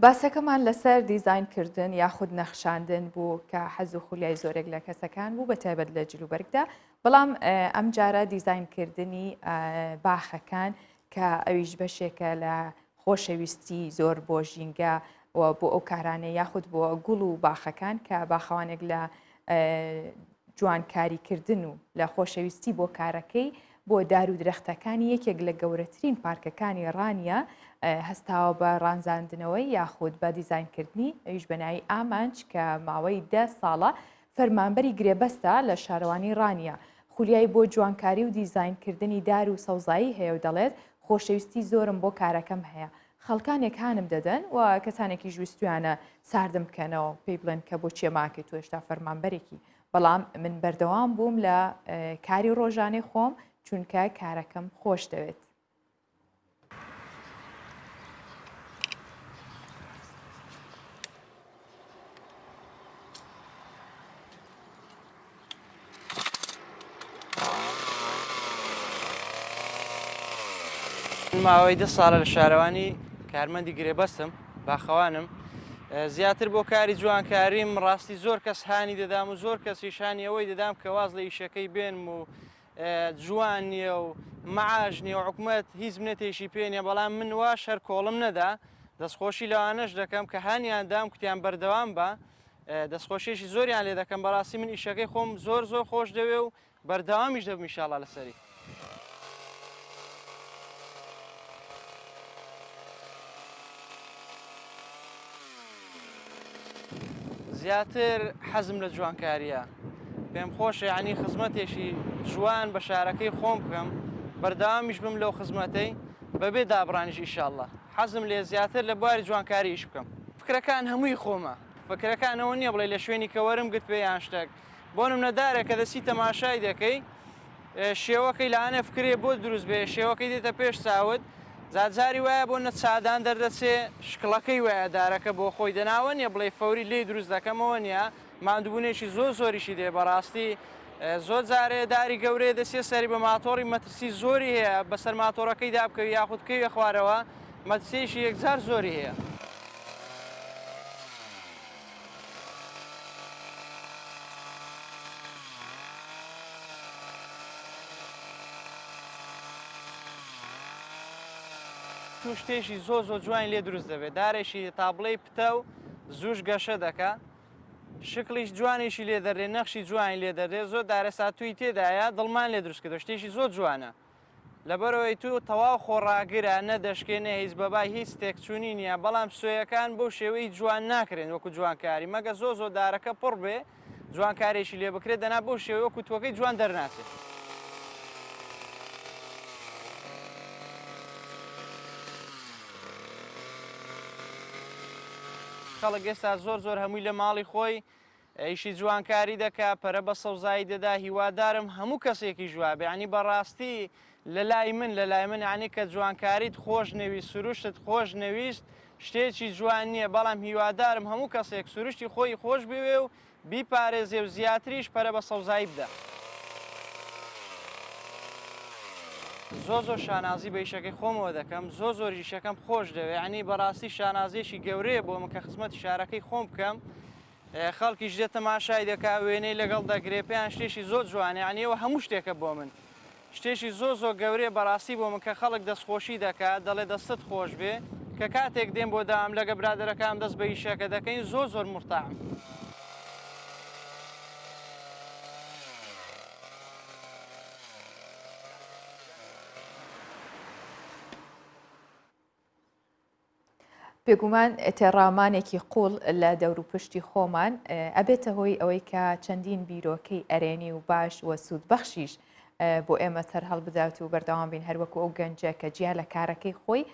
باسەکەمان لەسەر دیزاین کردن یاخود نەخشاندن بوو کە حەز و خولیای زۆرێک لە کەسەکان بوو بە تایبەت لە جلوبەرگدا، بەڵام ئەمجارە دیزاین کردنی باخەکان کە ئەویش بەشێکە لە خۆشەویستی زۆر بۆ ژینگە و بۆ ئەو کارانەی یاخود بۆ گوڵ و باخەکان کە باخەوانێک لە جوانکاریکردن و لە خۆشەویستی بۆ کارەکەی بۆ دار و درەختەکانی یەکێک لە گەورەترین پارکەکانی ڕانیە هەستاوە بە ڕانزاندنەوەی یاخود بە دیزاینکردنی ئەویش بە ناوی ئامانج کە ماوەی دە ساڵە فەرمانبەری گرێبەستە لە شارەوانی ڕانیە خولیای بۆ جوانکاری و دیزاینکردنی دار و سەوزایی هەیە و دەڵێت خۆشەویستی زۆرم بۆ کارەکەم هەیە خەڵکانێک هانم دەدەن و کەسانێکیش ویستویانە ساردم بکەنەوە پێی بڵێن کە بۆ چیە ماکەی تۆ هێشتا فەرمانبەرێکی بەڵام من بەردەوام بووم لە کاری ڕۆژانەی خۆم چونکە کارەکەم خۆش دەوێت. ماوەی دە ساڵە لە شارەوانی کارمەندی گرێبەستم باخەوانم زیاتر بۆ کاری جوانکاریم ڕاستی زۆر کەس هانی دەدام و زۆر کەسیش هانی ئەوەی دەدام کە واز لە ئیشەکەی بێنم و جوان نییە و معاش نییە و حکومەت هیچ منەتێکی پێ نییە بەڵام من واش هەر کۆڵم نەدا دەستخۆشی لەوانەش دەکەم کە هانیان دام کوتیان بەردەوام بە دەستخۆشیەکی زۆریان لێ دەکەم بەڕاستی من ئیشەکەی خۆم زۆر زۆر خۆش دەوێ و بەردەوامیش دەبم ئیشاڵا لەسەری. زیاتر حەزم لە جوانکاریە پێم خۆشە یعنی خزمەتێکی جوان بە شارەکەی خۆم بکەم بەردەوامیش بم لەو خزمەتەی بەبێ دابڕانیش ئیشاڵڵا حەزم لێ زیاتر لە بواری جوانکاری ئیش بکەم فکرەکان هەمووی خۆمە فکرەکان ئەوە نییە بڵێ لە شوێنی کە وەرم گرت پێ یان شتێک بۆ نمونە دارێک کە دەچی تەماشای دەکەی شێوەکەی لانە فکرێ بۆ دروست بێ شێوەکەی دێتە پێش چاوت جاری وایە بۆ نە چادان دەردەچێ شکڵەکەی وایە دارەکە بۆ خۆی دەناوە نییە بڵێ فەوری لێی دروست دەکەمەوە نییە ماندووبوونێکی زۆر زۆریشی دێ بەڕاستی زۆر جارێ داری گەورەیە دەچێ سەری بە ماتۆڕی مەترسی زۆری هەیە بەسەر ماتۆڕەکەی دابکەوی یاخود بکەویە خوارەوە مەترسیەکی یەکجار زۆری هەیە. تو شتێکی زۆر زۆر جوانی لێ دروست دەبێت دارێکی تا بڵێی پتەو زووش گەشە دەکا شکڵیش جوانیشی لێ دەردێ نەخشی جوانی لێ دەردێ زۆر دارەساتووی تێدایە دڵمان لێ دروست کردووە شتێکی زۆر جوانە لەبەرئەوەی توو تەواو خۆڕاگرە نە دەشکێ نە هیچ بەبای هیچ تێکچوونی نییە بەڵام سۆیەکان بەو شێوەی جوان ناکرێن وەکو جوانکاری مەگە زۆر زۆر دارەکە پڕ بێ جوانکارێکی لێ بکرێت دەنا بەو شێوەی وەکو تووەکەی جوان دەرناچێت. خەڵک ئێستا زۆر زۆر هەمووی لە ماڵی خۆی ئیشی جوانکاری دەکا پەرە بە سەوزایی دەدا هیوادارم هەموو کەسێکیش وابێ یانی بەڕاستی لەلای من لەلای من یانی کە جوانکاریت خۆش نەویست سروشتت خۆش نەویست شتێکی جوان نییە بەڵام هیوادارم هەموو کەسێک سروشتی خۆی خۆش بوێ و بیپارێزێ و زیاتریش پەرە بە سەوزایی بدا. زۆر زۆر شانازی بە ئیشەکەی خۆمەوە دەکەم زۆر زۆر ئیشەکەم خۆش دەوێ یانی بەڕاستی شانازیەکی گەورەیە بۆ من کە خزمەتی شارەکەی خۆم بکەم خەڵکیش دێت تەماشای دەکا وێنەی لەگەڵ دەگرێ پێیان شتێکی زۆر جوانە یانی ئەوە هەموو شتێکە بۆ من شتێکی زۆر زۆر گەورەیە بەڕاستی بۆ من کە خەڵک دەستخۆشی دەکا دەڵێ دەستت خۆش بێ کە کاتێک دێم بۆ داوام لەگە برادەرەکانم دەست بە ئیشەکە دەکەین زۆر زۆر مورتاحم. بێگومان تێڕامانێکی قوڵ لە دەوروپشتی خۆمان ئەبێتە هۆی ئەوەی کە چەندین بیرۆکەی ئەرێنی و باش و سوودبەخشیش بۆ ئێمە سەرهەڵ بدات و بەردەوام بین هەروەکو ئەو گەنجە کە جیا لە کارەکەی خۆی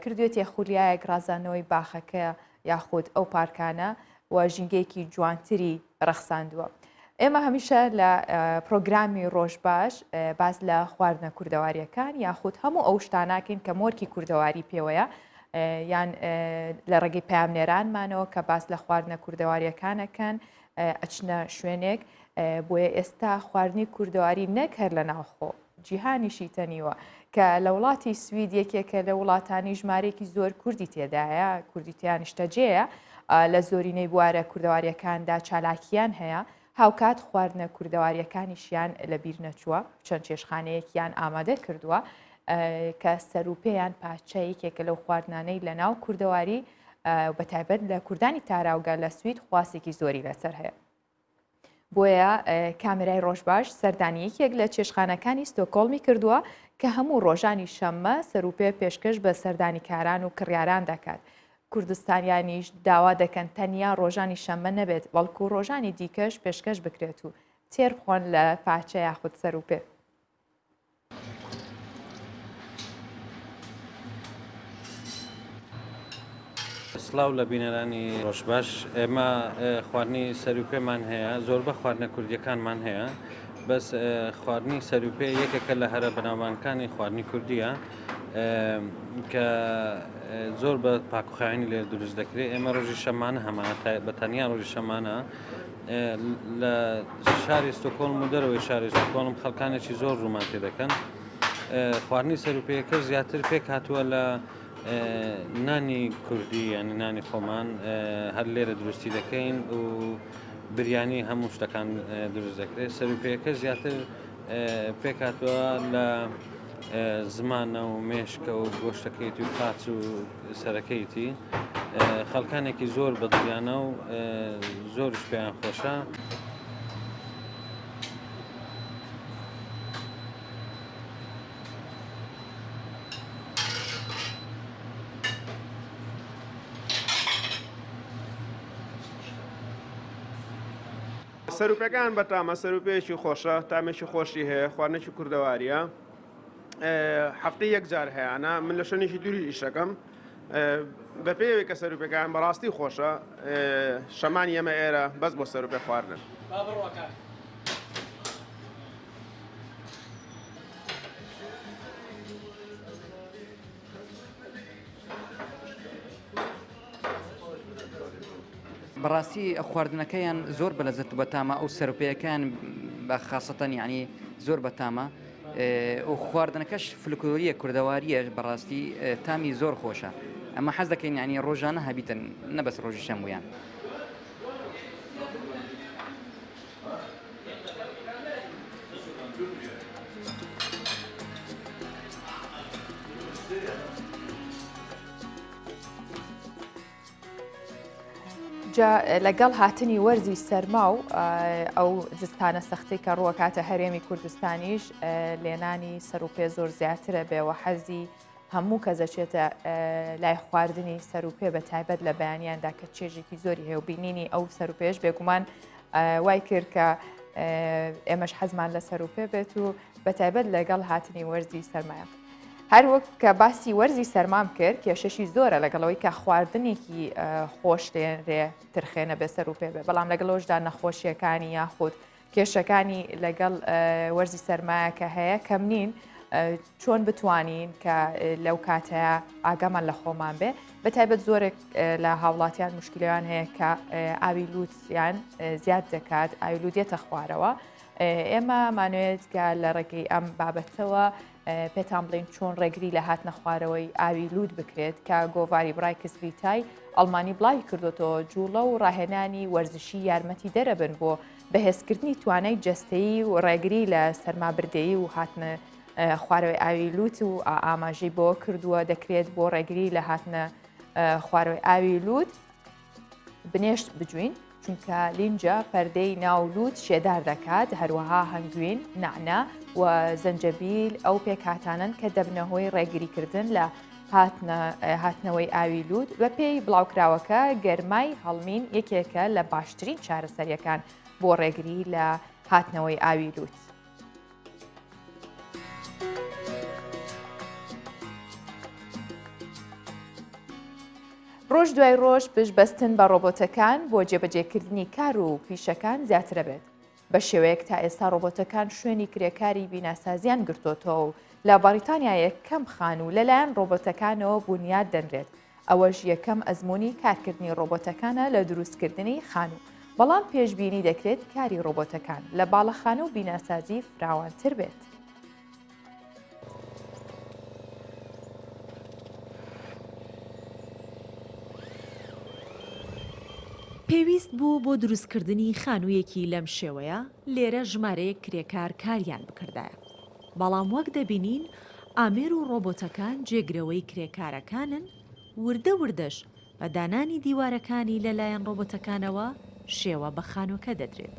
کردوێتێ خولیایەک ڕازانەوەی باخەکە یاخود ئەو پارکانە و ژینگەیەکی جوانتری ڕەخساندووە. ئێمە هەمیشە لە پرۆگرامی ڕۆژ باش باس لە خواردنە کوردەواریەکان یاخود هەموو ئەو شتاناکەین کە مۆرکی کوردەواری پێوەیە یان لە ڕێگەی پامنێرانمانەوە کە باس لە خواردنە کوردەواریەکانەکەن ئەچنە شوێنێک بۆیە ئێستا خواردنی کوردەواری نەک هەر لە ناوخۆ. جیهانیشی تەنیوە کە لە وڵاتی سوید یەکێکە لە وڵاتانی ژمارەیەکی زۆر کوردی تێدایە، کوردی تیا نیشتەجێیە، لە زۆرینەی بوارە کوردەوارییەکاندا چالاکییان هەیە، هاوکات خواردنە کوردەوارییەکانیشیان لەبیر نەچووە، چەند چێشتخانەیەکیان ئامادە کردووە کە سەروپێیان پاچە یەکێکە لەو خواردنانەی لە ناو کوردەواری بەتایبەت لە کوردانی تاراوگە لە سوید خواستێکی زۆری لەسەر هەیە. بۆیە کامێرای ڕۆژباش سەردانی یەکێک لە چێشخانەکانی ستۆکۆڵمی کردووە کە هەموو ڕۆژانی شەممە سەروپێ پێشکەش بە سەردانیکاران و کڕیاران دەکات. کوردستانیانیش داوا دەکەن تەنیا ڕۆژانی شەممە نەبێت، بەڵکو ڕۆژانی دیکەش پێشکەش بکرێت و تێر بخۆن لە پاچە یاخود سەروپێ. سڵاو لە بینەرانی ڕۆژباش ئێمە خواردنی سەروپێمان هەیە زۆربە خواردنە کوردیەکانمان هەیە بەس خواردنی سەروپێ یەکێکە لە هەرە بەناوبانکانی خواردنی کوردیە کە زۆر بە پاکوخاوێنی لێ دروست دەکرێت ئێمە ڕۆژی شەمانە هەمانە بە تەنیا ڕۆژی شەمانە لە شاری ستۆکۆڵم و دەرەوەی شاری ستۆکۆڵم خەڵکانێکی زۆر ڕوومان تێ دەکەن خواردنی سەروپێیەکە زیاتر پێک هاتووە لە نانی کوردی ینی نانی خۆمان هەر لێرە دروستی دەکەین و بریانی هەموو شتەکان دروست دەکرێت سەروپێیەکە زیاتر پێکهاتووە لە زمانە و مێشکە و گۆشتەکەیتی و قاچ و سەرەکەیتی خەڵکانێکی زۆر بەدڵیانە و زۆرش پێیان خۆشە. سەروپێکان بەتامە سەروپێیەکی خۆشە تامێکی خۆشی هەیە خواردنێکی کوردەواریە هەفتەی یەک جار هەیانە من لە شوێنێکی دووری ئیشەکەم بەپێوەی کە سەروپێکان بەڕاستی خۆشە شەمانی ئێمە ئێرە بەس بۆ سەروپێ خواردن. بەڕاستی خواردنەکەیان زۆر بەلەزەت و بەتامە ئەو سەرپەیەکان بە خاصەتەن یعنی زۆر بەتامە و خواردنەکەش فلکلۆریە کوردەواریە بەڕاستی تامی زۆر خۆشە ئەمە حەز دەکەین یعنی ڕۆژانە هەبیتن نەبەس ڕۆژی شەموویان. جا لەگەڵ هاتنی وەرزی سەرما و ئەو زستانە سەختی کە ڕووەکاتە هەرێمی کوردستانیش لێنانی سەر و پێ زۆر زیاترە بێەوە حەزی هەموو کەس دەچێتە لای خواردنی سەر و پێ بە تایبەت لە بەیانیاندا کە چێژێکی زۆری هەیە و بینینی ئەو سەر و پێش بێگومان وای کرد کە ئێمەش حەزمان لە سەر و پێ بێت و بە تایبەت لەگەڵ هاتنی وەرزی سەرمایە. هەروەک کە باسی وەرزی سەرمام کرد کێشەشی زۆرە لەگەڵەوەی کە خواردنێکی خۆش لێنرێ ترخێنە بێ سەر و پێ بێ بەڵام لەگەڵەوەشدا نەخۆشیەکانی یاخود کێشەکانی لەگەڵ وەرزی سەرمایە کە هەیە کەم نین چۆن بتوانین کە لەو کاتەیە ئاگامان لە خۆمان بێ بە تایبەت زۆرێک لە هاوڵاتیان مشکلیان هەیە کە ئاوی لووتیان زیاد دەکات ئاوی لوودێتە خوارەوە ئێمە مانوێت کە لە ڕێگەی ئەم بابەتەوە پێتان بڵێین چۆن ڕێگری لە هاتنە خوارەوەی ئاوی لووت بکرێت کە گۆڤاری برایکس ڤیتای ئەڵمانی بڵاوی کردوتەوە جوڵە و ڕاهێنانی وەرزشی یارمەتی دەرەبن بۆ بەهێزکردنی توانای جەستەیی و ڕێگری لە سەرمابردەیی و هاتنە خوارەوەی ئاوی لووت و ئاماژەی بۆ کردووە دەکرێت بۆ ڕێگری لە هاتنە خوارەوەی ئاوی لووت بنێشت بجوین چونکە لینجە پەردەی ناو لووت شێدار دەکات، هەروەها هەنگوین، نەعنا و زەنجەبیل ئەو پێکهاتانەن کە دەبنە هۆی ڕێگریکردن لە هاتنەوەی ئاوی لووت، بەپێی بڵاوکراوەکە گەرمای هەڵمین یەکێکە لە باشترین چارەسەرییەکان بۆ ڕێگری لە هاتنەوەی ئاوی لووت. ڕۆژ دوای ڕۆژ پشتبەستن بە ڕۆبۆتەکان بۆ جێبەجێکردنی کار و پیشەکان زیاترە بێت. بە شێوەیەک تا ئێستا ڕۆبۆتەکان شوێنی کرێکاری بیناسازیان گرتۆتەوە و لە بەڕیتانیا یەکەم خانوو لەلایەن ڕۆبۆتەکانەوە بونیاد دەنرێت، ئەوەش یەکەم ئەزموونی کارکردنی ڕۆبۆتەکانە لە دروستکردنی خانوو، بەڵام پێشبینی دەکرێت کاری ڕۆبۆتەکان لە باڵەخانە و بیناسازی فراوانتر بێت. پێویست بوو بۆ دروستکردنی خانوویەکی لەم شێوەیە لێرە ژمارەیەک کرێکار کاریان بکردایە، بەڵام وەک دەبینین ئامێر و ڕۆبۆتەکان جێگرەوەی کرێکارەکانن، وردە وردەش بە دانانی دیوارەکانی لەلایەن ڕۆبۆتەکانەوە شێوە بە خانووەکە دەدرێت.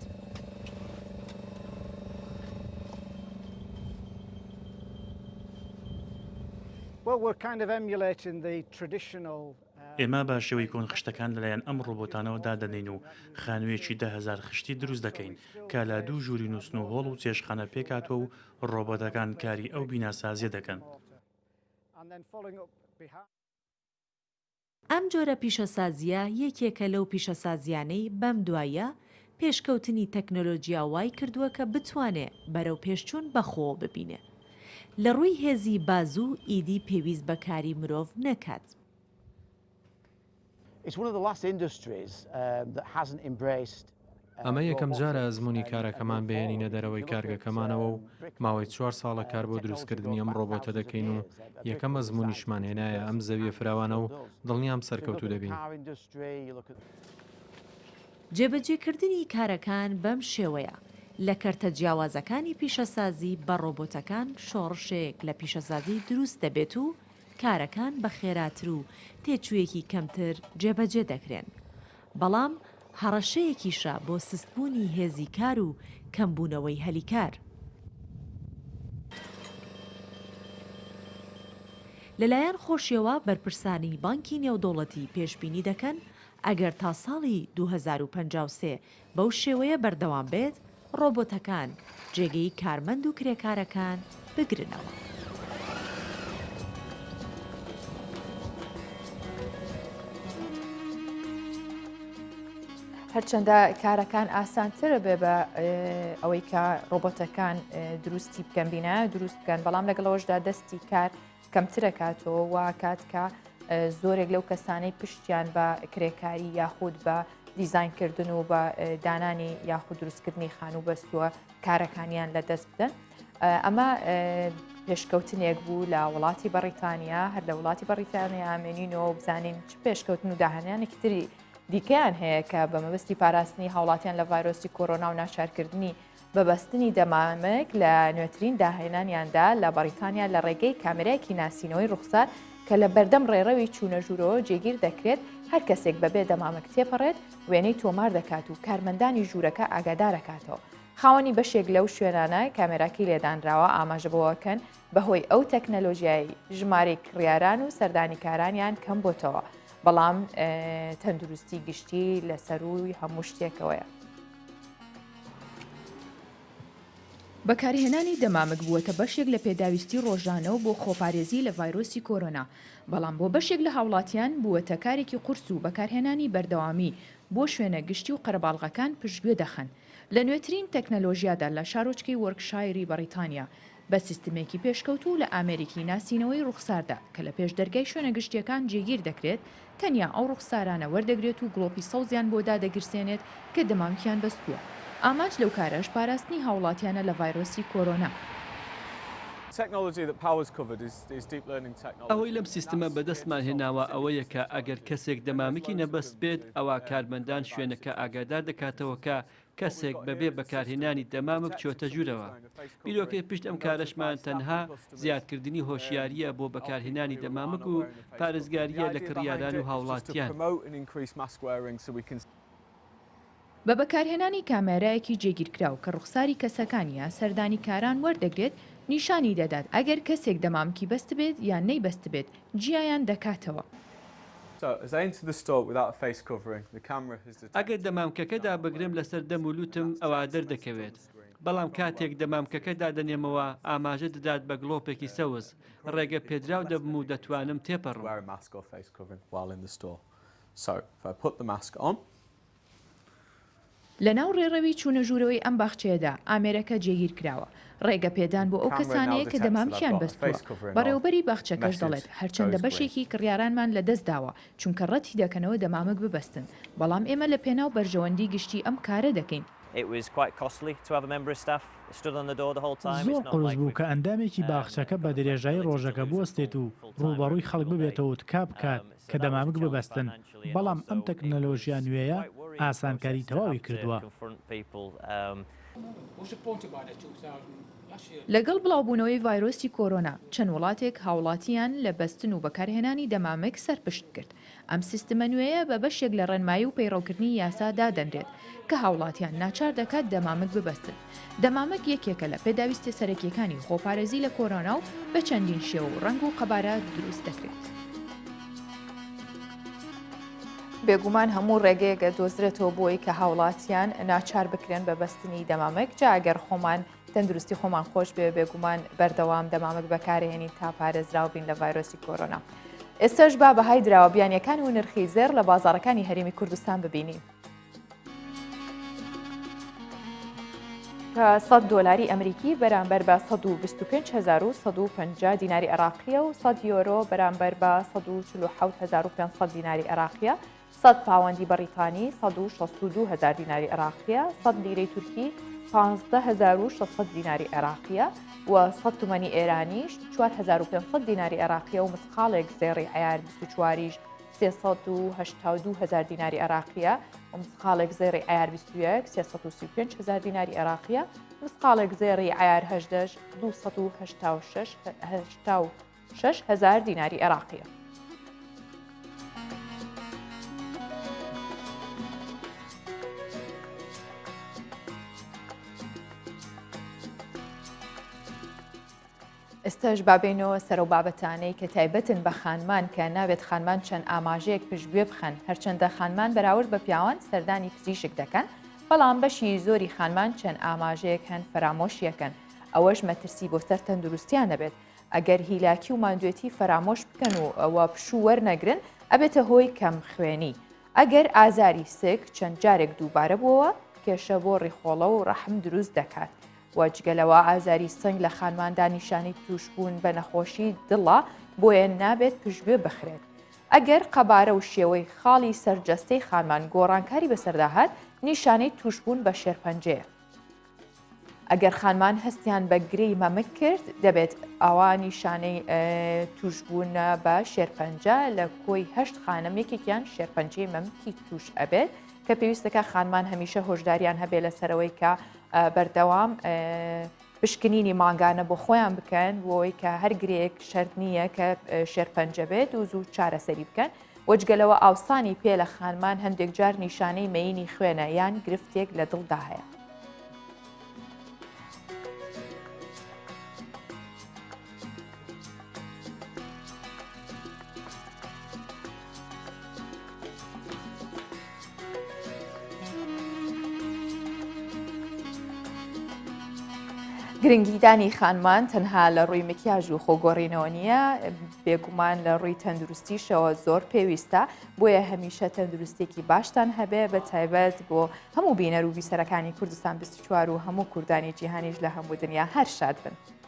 ئێمە بە شێوەی کۆن خشتەکان لەلایەن ئەم ڕۆبۆتانەوە دادەنێین و خانوویەکی 10,000 خشتی دروست دەکەین کە لە دوو ژووری نووستن و هۆڵ و چێشتخانە پێکهاتووە و ڕۆبۆتەکان کاری ئەو بیناسازییە دەکەن. ئەم جۆرە پیشەسازییە یەکێکە لەو پیشەسازییانەی بەم دواییە پێشکەوتنی تەکنۆلۆجیا وای کردووە کە بتوانێ بەرەوپێشچوون بەخۆوە ببینێ لە ڕووی هێزی بازوو ئیدی پێویست بە کاری مرۆڤ نەکات. ئەمە یەکەمجارە ئەزموونی کارەکەمان بهێنینە دەرەوەی کارگەکەمانەوە و ماوەی چوار ساڵە کار بۆ دروستکردنی ئەم ڕۆبۆتە دەکەین و یەکەم ئەزموونیشمان هێنایە ئەم زەویە فراوانە و دڵنیام سەرکەوتوو دەبین. جێبەجێکردنی کارەکان بەم شێوەیە لە کەرتە جیاوازەکانی پیشەسازی بە ڕۆبۆتەکان شۆڕشێک لە پیشەسازی دروست دەبێت و کارەکان بە خێراتر و تێچوویەکی کەمتر جێبەجێ دەکرێن، بەڵام هەڕەشەیەکیشە بۆ سستبوونی هێزی کار و کەمبوونەوەی هەلی کار. لەلایەن خۆشیەوە بەرپرسانی بانکی نێودەوڵەتی پێشبینی دەکەن ئەگەر تا ساڵی 2053 بەو شێوەیە بەردەوام بێت، ڕۆبۆتەکان جێگەی کارمەند و کرێکارەکان بگرنەوە. هەرچەندە کارەکان ئاسانترە بێ بە ئەوەی کە ڕۆبۆتەکان دروستی بکەن بینە دروست بکەن بەڵام لەگەڵەوەشدا دەستی کار کەمترەکاتەوە وا کات کە زۆرێک لەو کەسانەی پشتیان بە کرێکاری یاخود بە دیزاینکردن و بە دانانی یاخود دروستکردنی خانوو بەستووە کارەکانیان لە دەست بدەن. ئەمە پێشکەوتنێک بوو لە وڵاتی بەڕیتانیا هەر لە وڵاتی بەڕیتانیا ئامێنینەوە بزانین چ پێشکەوتن و داهێنانێکی تری دیکەیان هەیە کە بە مەبەستی پاراستنی هاوڵاتیان لە ڤایرۆسی کۆرۆنا و ناچارکردنی بە بەستنی دەمامک لە نوێترین داهێنانیاندا لە بەڕیتانیا لە ڕێگەی کامێرایەکی ناسینەوەی ڕوخسار کە لە بەردەم ڕێڕەوی چوونە ژوورەوە جێگیر دەکرێت، هەر کەسێک بەبێ دەمامک تێپەڕێت وێنەی تۆمار دەکات و کارمەندانی ژوورەکە ئاگادارەکاتەوە. خاوەنی بەشێک لەو شوێنانە کامێراکەی لێدانراوە ئاماژە بەوەکەن بەهۆی ئەو تەکنەلۆژیایەی ژمارەی کڕیاران و سەردانیکارانیان کەمبۆتەوە، بەڵام تەندروستی گشتی لە سەرووی هەموو شتێکەوەیە. بەکارهێنانی دەمامک بووەتە بەشێک لە پێداویستی ڕۆژانە و بۆ خۆپارێزی لە ڤایرۆسی کۆرۆنا، بەڵام بۆ بەشێک لە هاوڵاتیان بووەتە کارێکی قورس و بەکارهێنانی بەردەوامی بۆ شوێنە گشتی و قەرەباڵغەکان پشتگوێ دەخەن. لە نوێترین تەکنەلۆژیادا لە شارۆچکەی وۆرکشایری بەڕیتانیا بە سیستمێکی پێشکەوتوو لە ئامێرێکی ناسینەوەی ڕوخساردا کە لە پێش دەرگای شوێنە گشتییەکان جێگیر دەکرێت، تەنیا ئەو ڕوخسارانە وەردەگرێت و گڵۆپی سەوزیان بۆ دادەگیرسێنێت کە دەمامکیان بەستووە. ئامانج لەو کارەش پاراستنی هاوڵاتیانە لە ڤایرۆسی کۆرۆنا. ئەوەی لەم سیستمە بەدەستمان هێناوە ئەوەیە کە ئەگەر کەسێک دەمامکی نەبەستبێت ئەوا کارمەندان شوێنەکە ئاگادار دەکاتەوە کە کەسێک بەبێ بەکارهێنانی دەمامک چۆتە ژوورەوە. بیرۆکەی پشت ئەم کارەشمان تەنها زیادکردنی هۆشیارییە بۆ بەکارهێنانی دەمامک و پارێزگارییە لە کڕیاران و هاوڵاتیان. بە بەکارهێنانی کامێرایەکی جێگیرکراو کە ڕوخساری کەسەکان یان سەردانیکاران وەردەگرێت، نیشانی دەدات ئەگەر کەسێک دەمامکی بەستبێت یان نەیبەستبێت، جیایان دەکاتەوە. ئەگەر دەمامکەکە دابگرم لەسەر دەم و لوتم ئەوا دەردەکەوێت، بەڵام کاتێک دەمامکەکە دادەنێمەوە ئاماژە دەدات بە گڵۆپێکی سەوز، ڕێگە پێدراو دەبم و دەتوانم تێپەڕم. لەناو ڕێڕەوی چوونە ژوورەوەی ئەم باخچەیەدا ئامێرەکە جێگیر کراوە، ڕێگە پێدان بۆ ئەو کەسانەیە کە دەمامکیان بەستووە، بەڕێوەبەری باخچەکەش دەڵێت، هەرچەندە بەشێکی کڕیارانمان لەدەستداوە، چونکە ڕەتی دەکەنەوە دەمامک ببەستن، بەڵام ئێمە لە پێناو بەرژەوەندی گشتی ئەم کارە دەکەین. زۆر قورس بوو کە ئەندامێکی باخچەکە بە درێژایی ڕۆژەکە بوەستێت و ڕووبەڕووی خەڵک ببێتەوە و تکا بکات کە دەمامک ببەستن، بەڵام ئەم تەکنەلۆژیا نوێیە ئاسانکاری تەواوی کردووە. لەگەڵ بڵاوبوونەوەی ڤایرۆسی کۆرۆنا، چەند وڵاتێک هاوڵاتییان لە بەستن و بەکارهێنانی دەمامک سەرپشک کرد. ئەم سیستمە نوێیە بە بەشێک لە ڕێنمایی و پەیڕەوکردنی یاسا دادەنرێت کە هاوڵاتیان ناچار دەکات دەمامک ببەستن. دەمامک یەکێکە لە پێداویستیە سەرەکییەکانی خۆپارێزی لە کۆرۆنا و بە چەندین شێوە و ڕەنگ و قەبارە دروست دەکرێت. بێگومان هەموو ڕێگەیەک ئەدۆزرێتەوە بۆی کە هاوڵاتیان ناچار بکرێن بە بەستنی دەمامک جا ئەگەر خۆمان تەندروستی خۆمان خۆش بێ بێگومان بەردەوام دەمامک بەکارهێنین تا پارێزراو بین لە ڤایرۆسی کۆرۆنا. ئێستاش با بەهای دراوە بیانیەکان و نرخی زێڕ لە بازاڕەکانی هەرێمی کوردستان ببینین. کە 100 دۆلاری ئەمریکی بەرامبەر بە 125150 دیناری عێراقیە و 100 یۆرۆ بەرامبەر بە 147500 دیناری عێراقیە 100 پاوەندی بەڕیتانی 162 هزار دیناری عێراقیە 100 لیرەی تورکی 15600 دیناری عێراقیە و 100 تومەنی ئێرانیش 4500 دیناری عێراقیە و مسقاڵێک زێڕی عیار 24یش 382 هەزار دیناری عێراقیە و مسقاڵێک زێڕی عیار 21 335 هەزار دیناری عێراقیە مسقاڵێک زێڕی عیار هەژدەش 286 هەزار دیناری عێراقیە. ئێستاش با بێینەوە سەر ئەو بابەتانەی کە تایبەتن بە خانمان کە نابێت خانمان چەند ئاماژەیەک پشتگوێ بخەن، هەرچەندە خانمان بەراورد بە پیاوان سەردانی پزیشک دەکەن، بەڵام بەشی زۆری خانمان چەند ئاماژەیەک هەن فەرامۆشیەکەن، ئەوەش مەترسی بۆ سەر تەندروستیان دەبێت، ئەگەر هیلاکی و ماندوێتی فەرامۆش بکەن و و پشوو وەرنەگرن ئەبێتە هۆی کەم خوێنی. ئەگەر ئازاری سک چەند جارێک دووبارە بووەوە کێشە بۆ ڕیخۆڵە و ڕەحم دروست دەکات. و جگە لەوە ئازاری سنگ لە خانماندا نیشانەی تووشبوون بە نەخۆشی دڵە، بۆیە نابێت پشتگوێ بخرێت. ئەگەر قەبارە و شێوەی خاڵی سەر جەستەی خانمان گۆڕانکاری بەسەردا هات، نیشانەی تووشبوون بە شێرپەنجەیە. ئەگەر خانمان هەستیان بە گرێی مەمک کرد، دەبێت ئەوا نیشانەی تووشبوونە بە شێرپەنجە، لە کۆی هەشت خانم یەکێکیان شێرپەنجەی مەمکی تووش ئەبێت، کە پێویستەکە خانمان هەمیشە هۆشداریان هەبێت لەسەرەوەی کە بەردەوام پشکنینی مانگانە بۆ خۆیان بکەن بۆی کە هەر گرێک شەرت نییە کە شێرپەنجە بێت و زوو چارەسەری بکەن وەجگەلەوە ئاوسانی پێ لە خانمان هەندێک جار نیشانەی مەینی خوێنە یان گرفتێک لە دڵدا هەیە. گرنگیدانی خانمان تەنها لە ڕووی مکیاژ و خۆگۆڕینەوە نییە بێگومان لە ڕووی تەندروستیشەوە زۆر پێویستە بۆیە هەمیشە تەندروستێکی باشتان هەبێ بە تایبەت بۆ هەموو بینەر و بیسەرەکانی کوردستان 24 و هەموو کوردانی جیهانیش لە هەموو دنیا هەر شاد بن.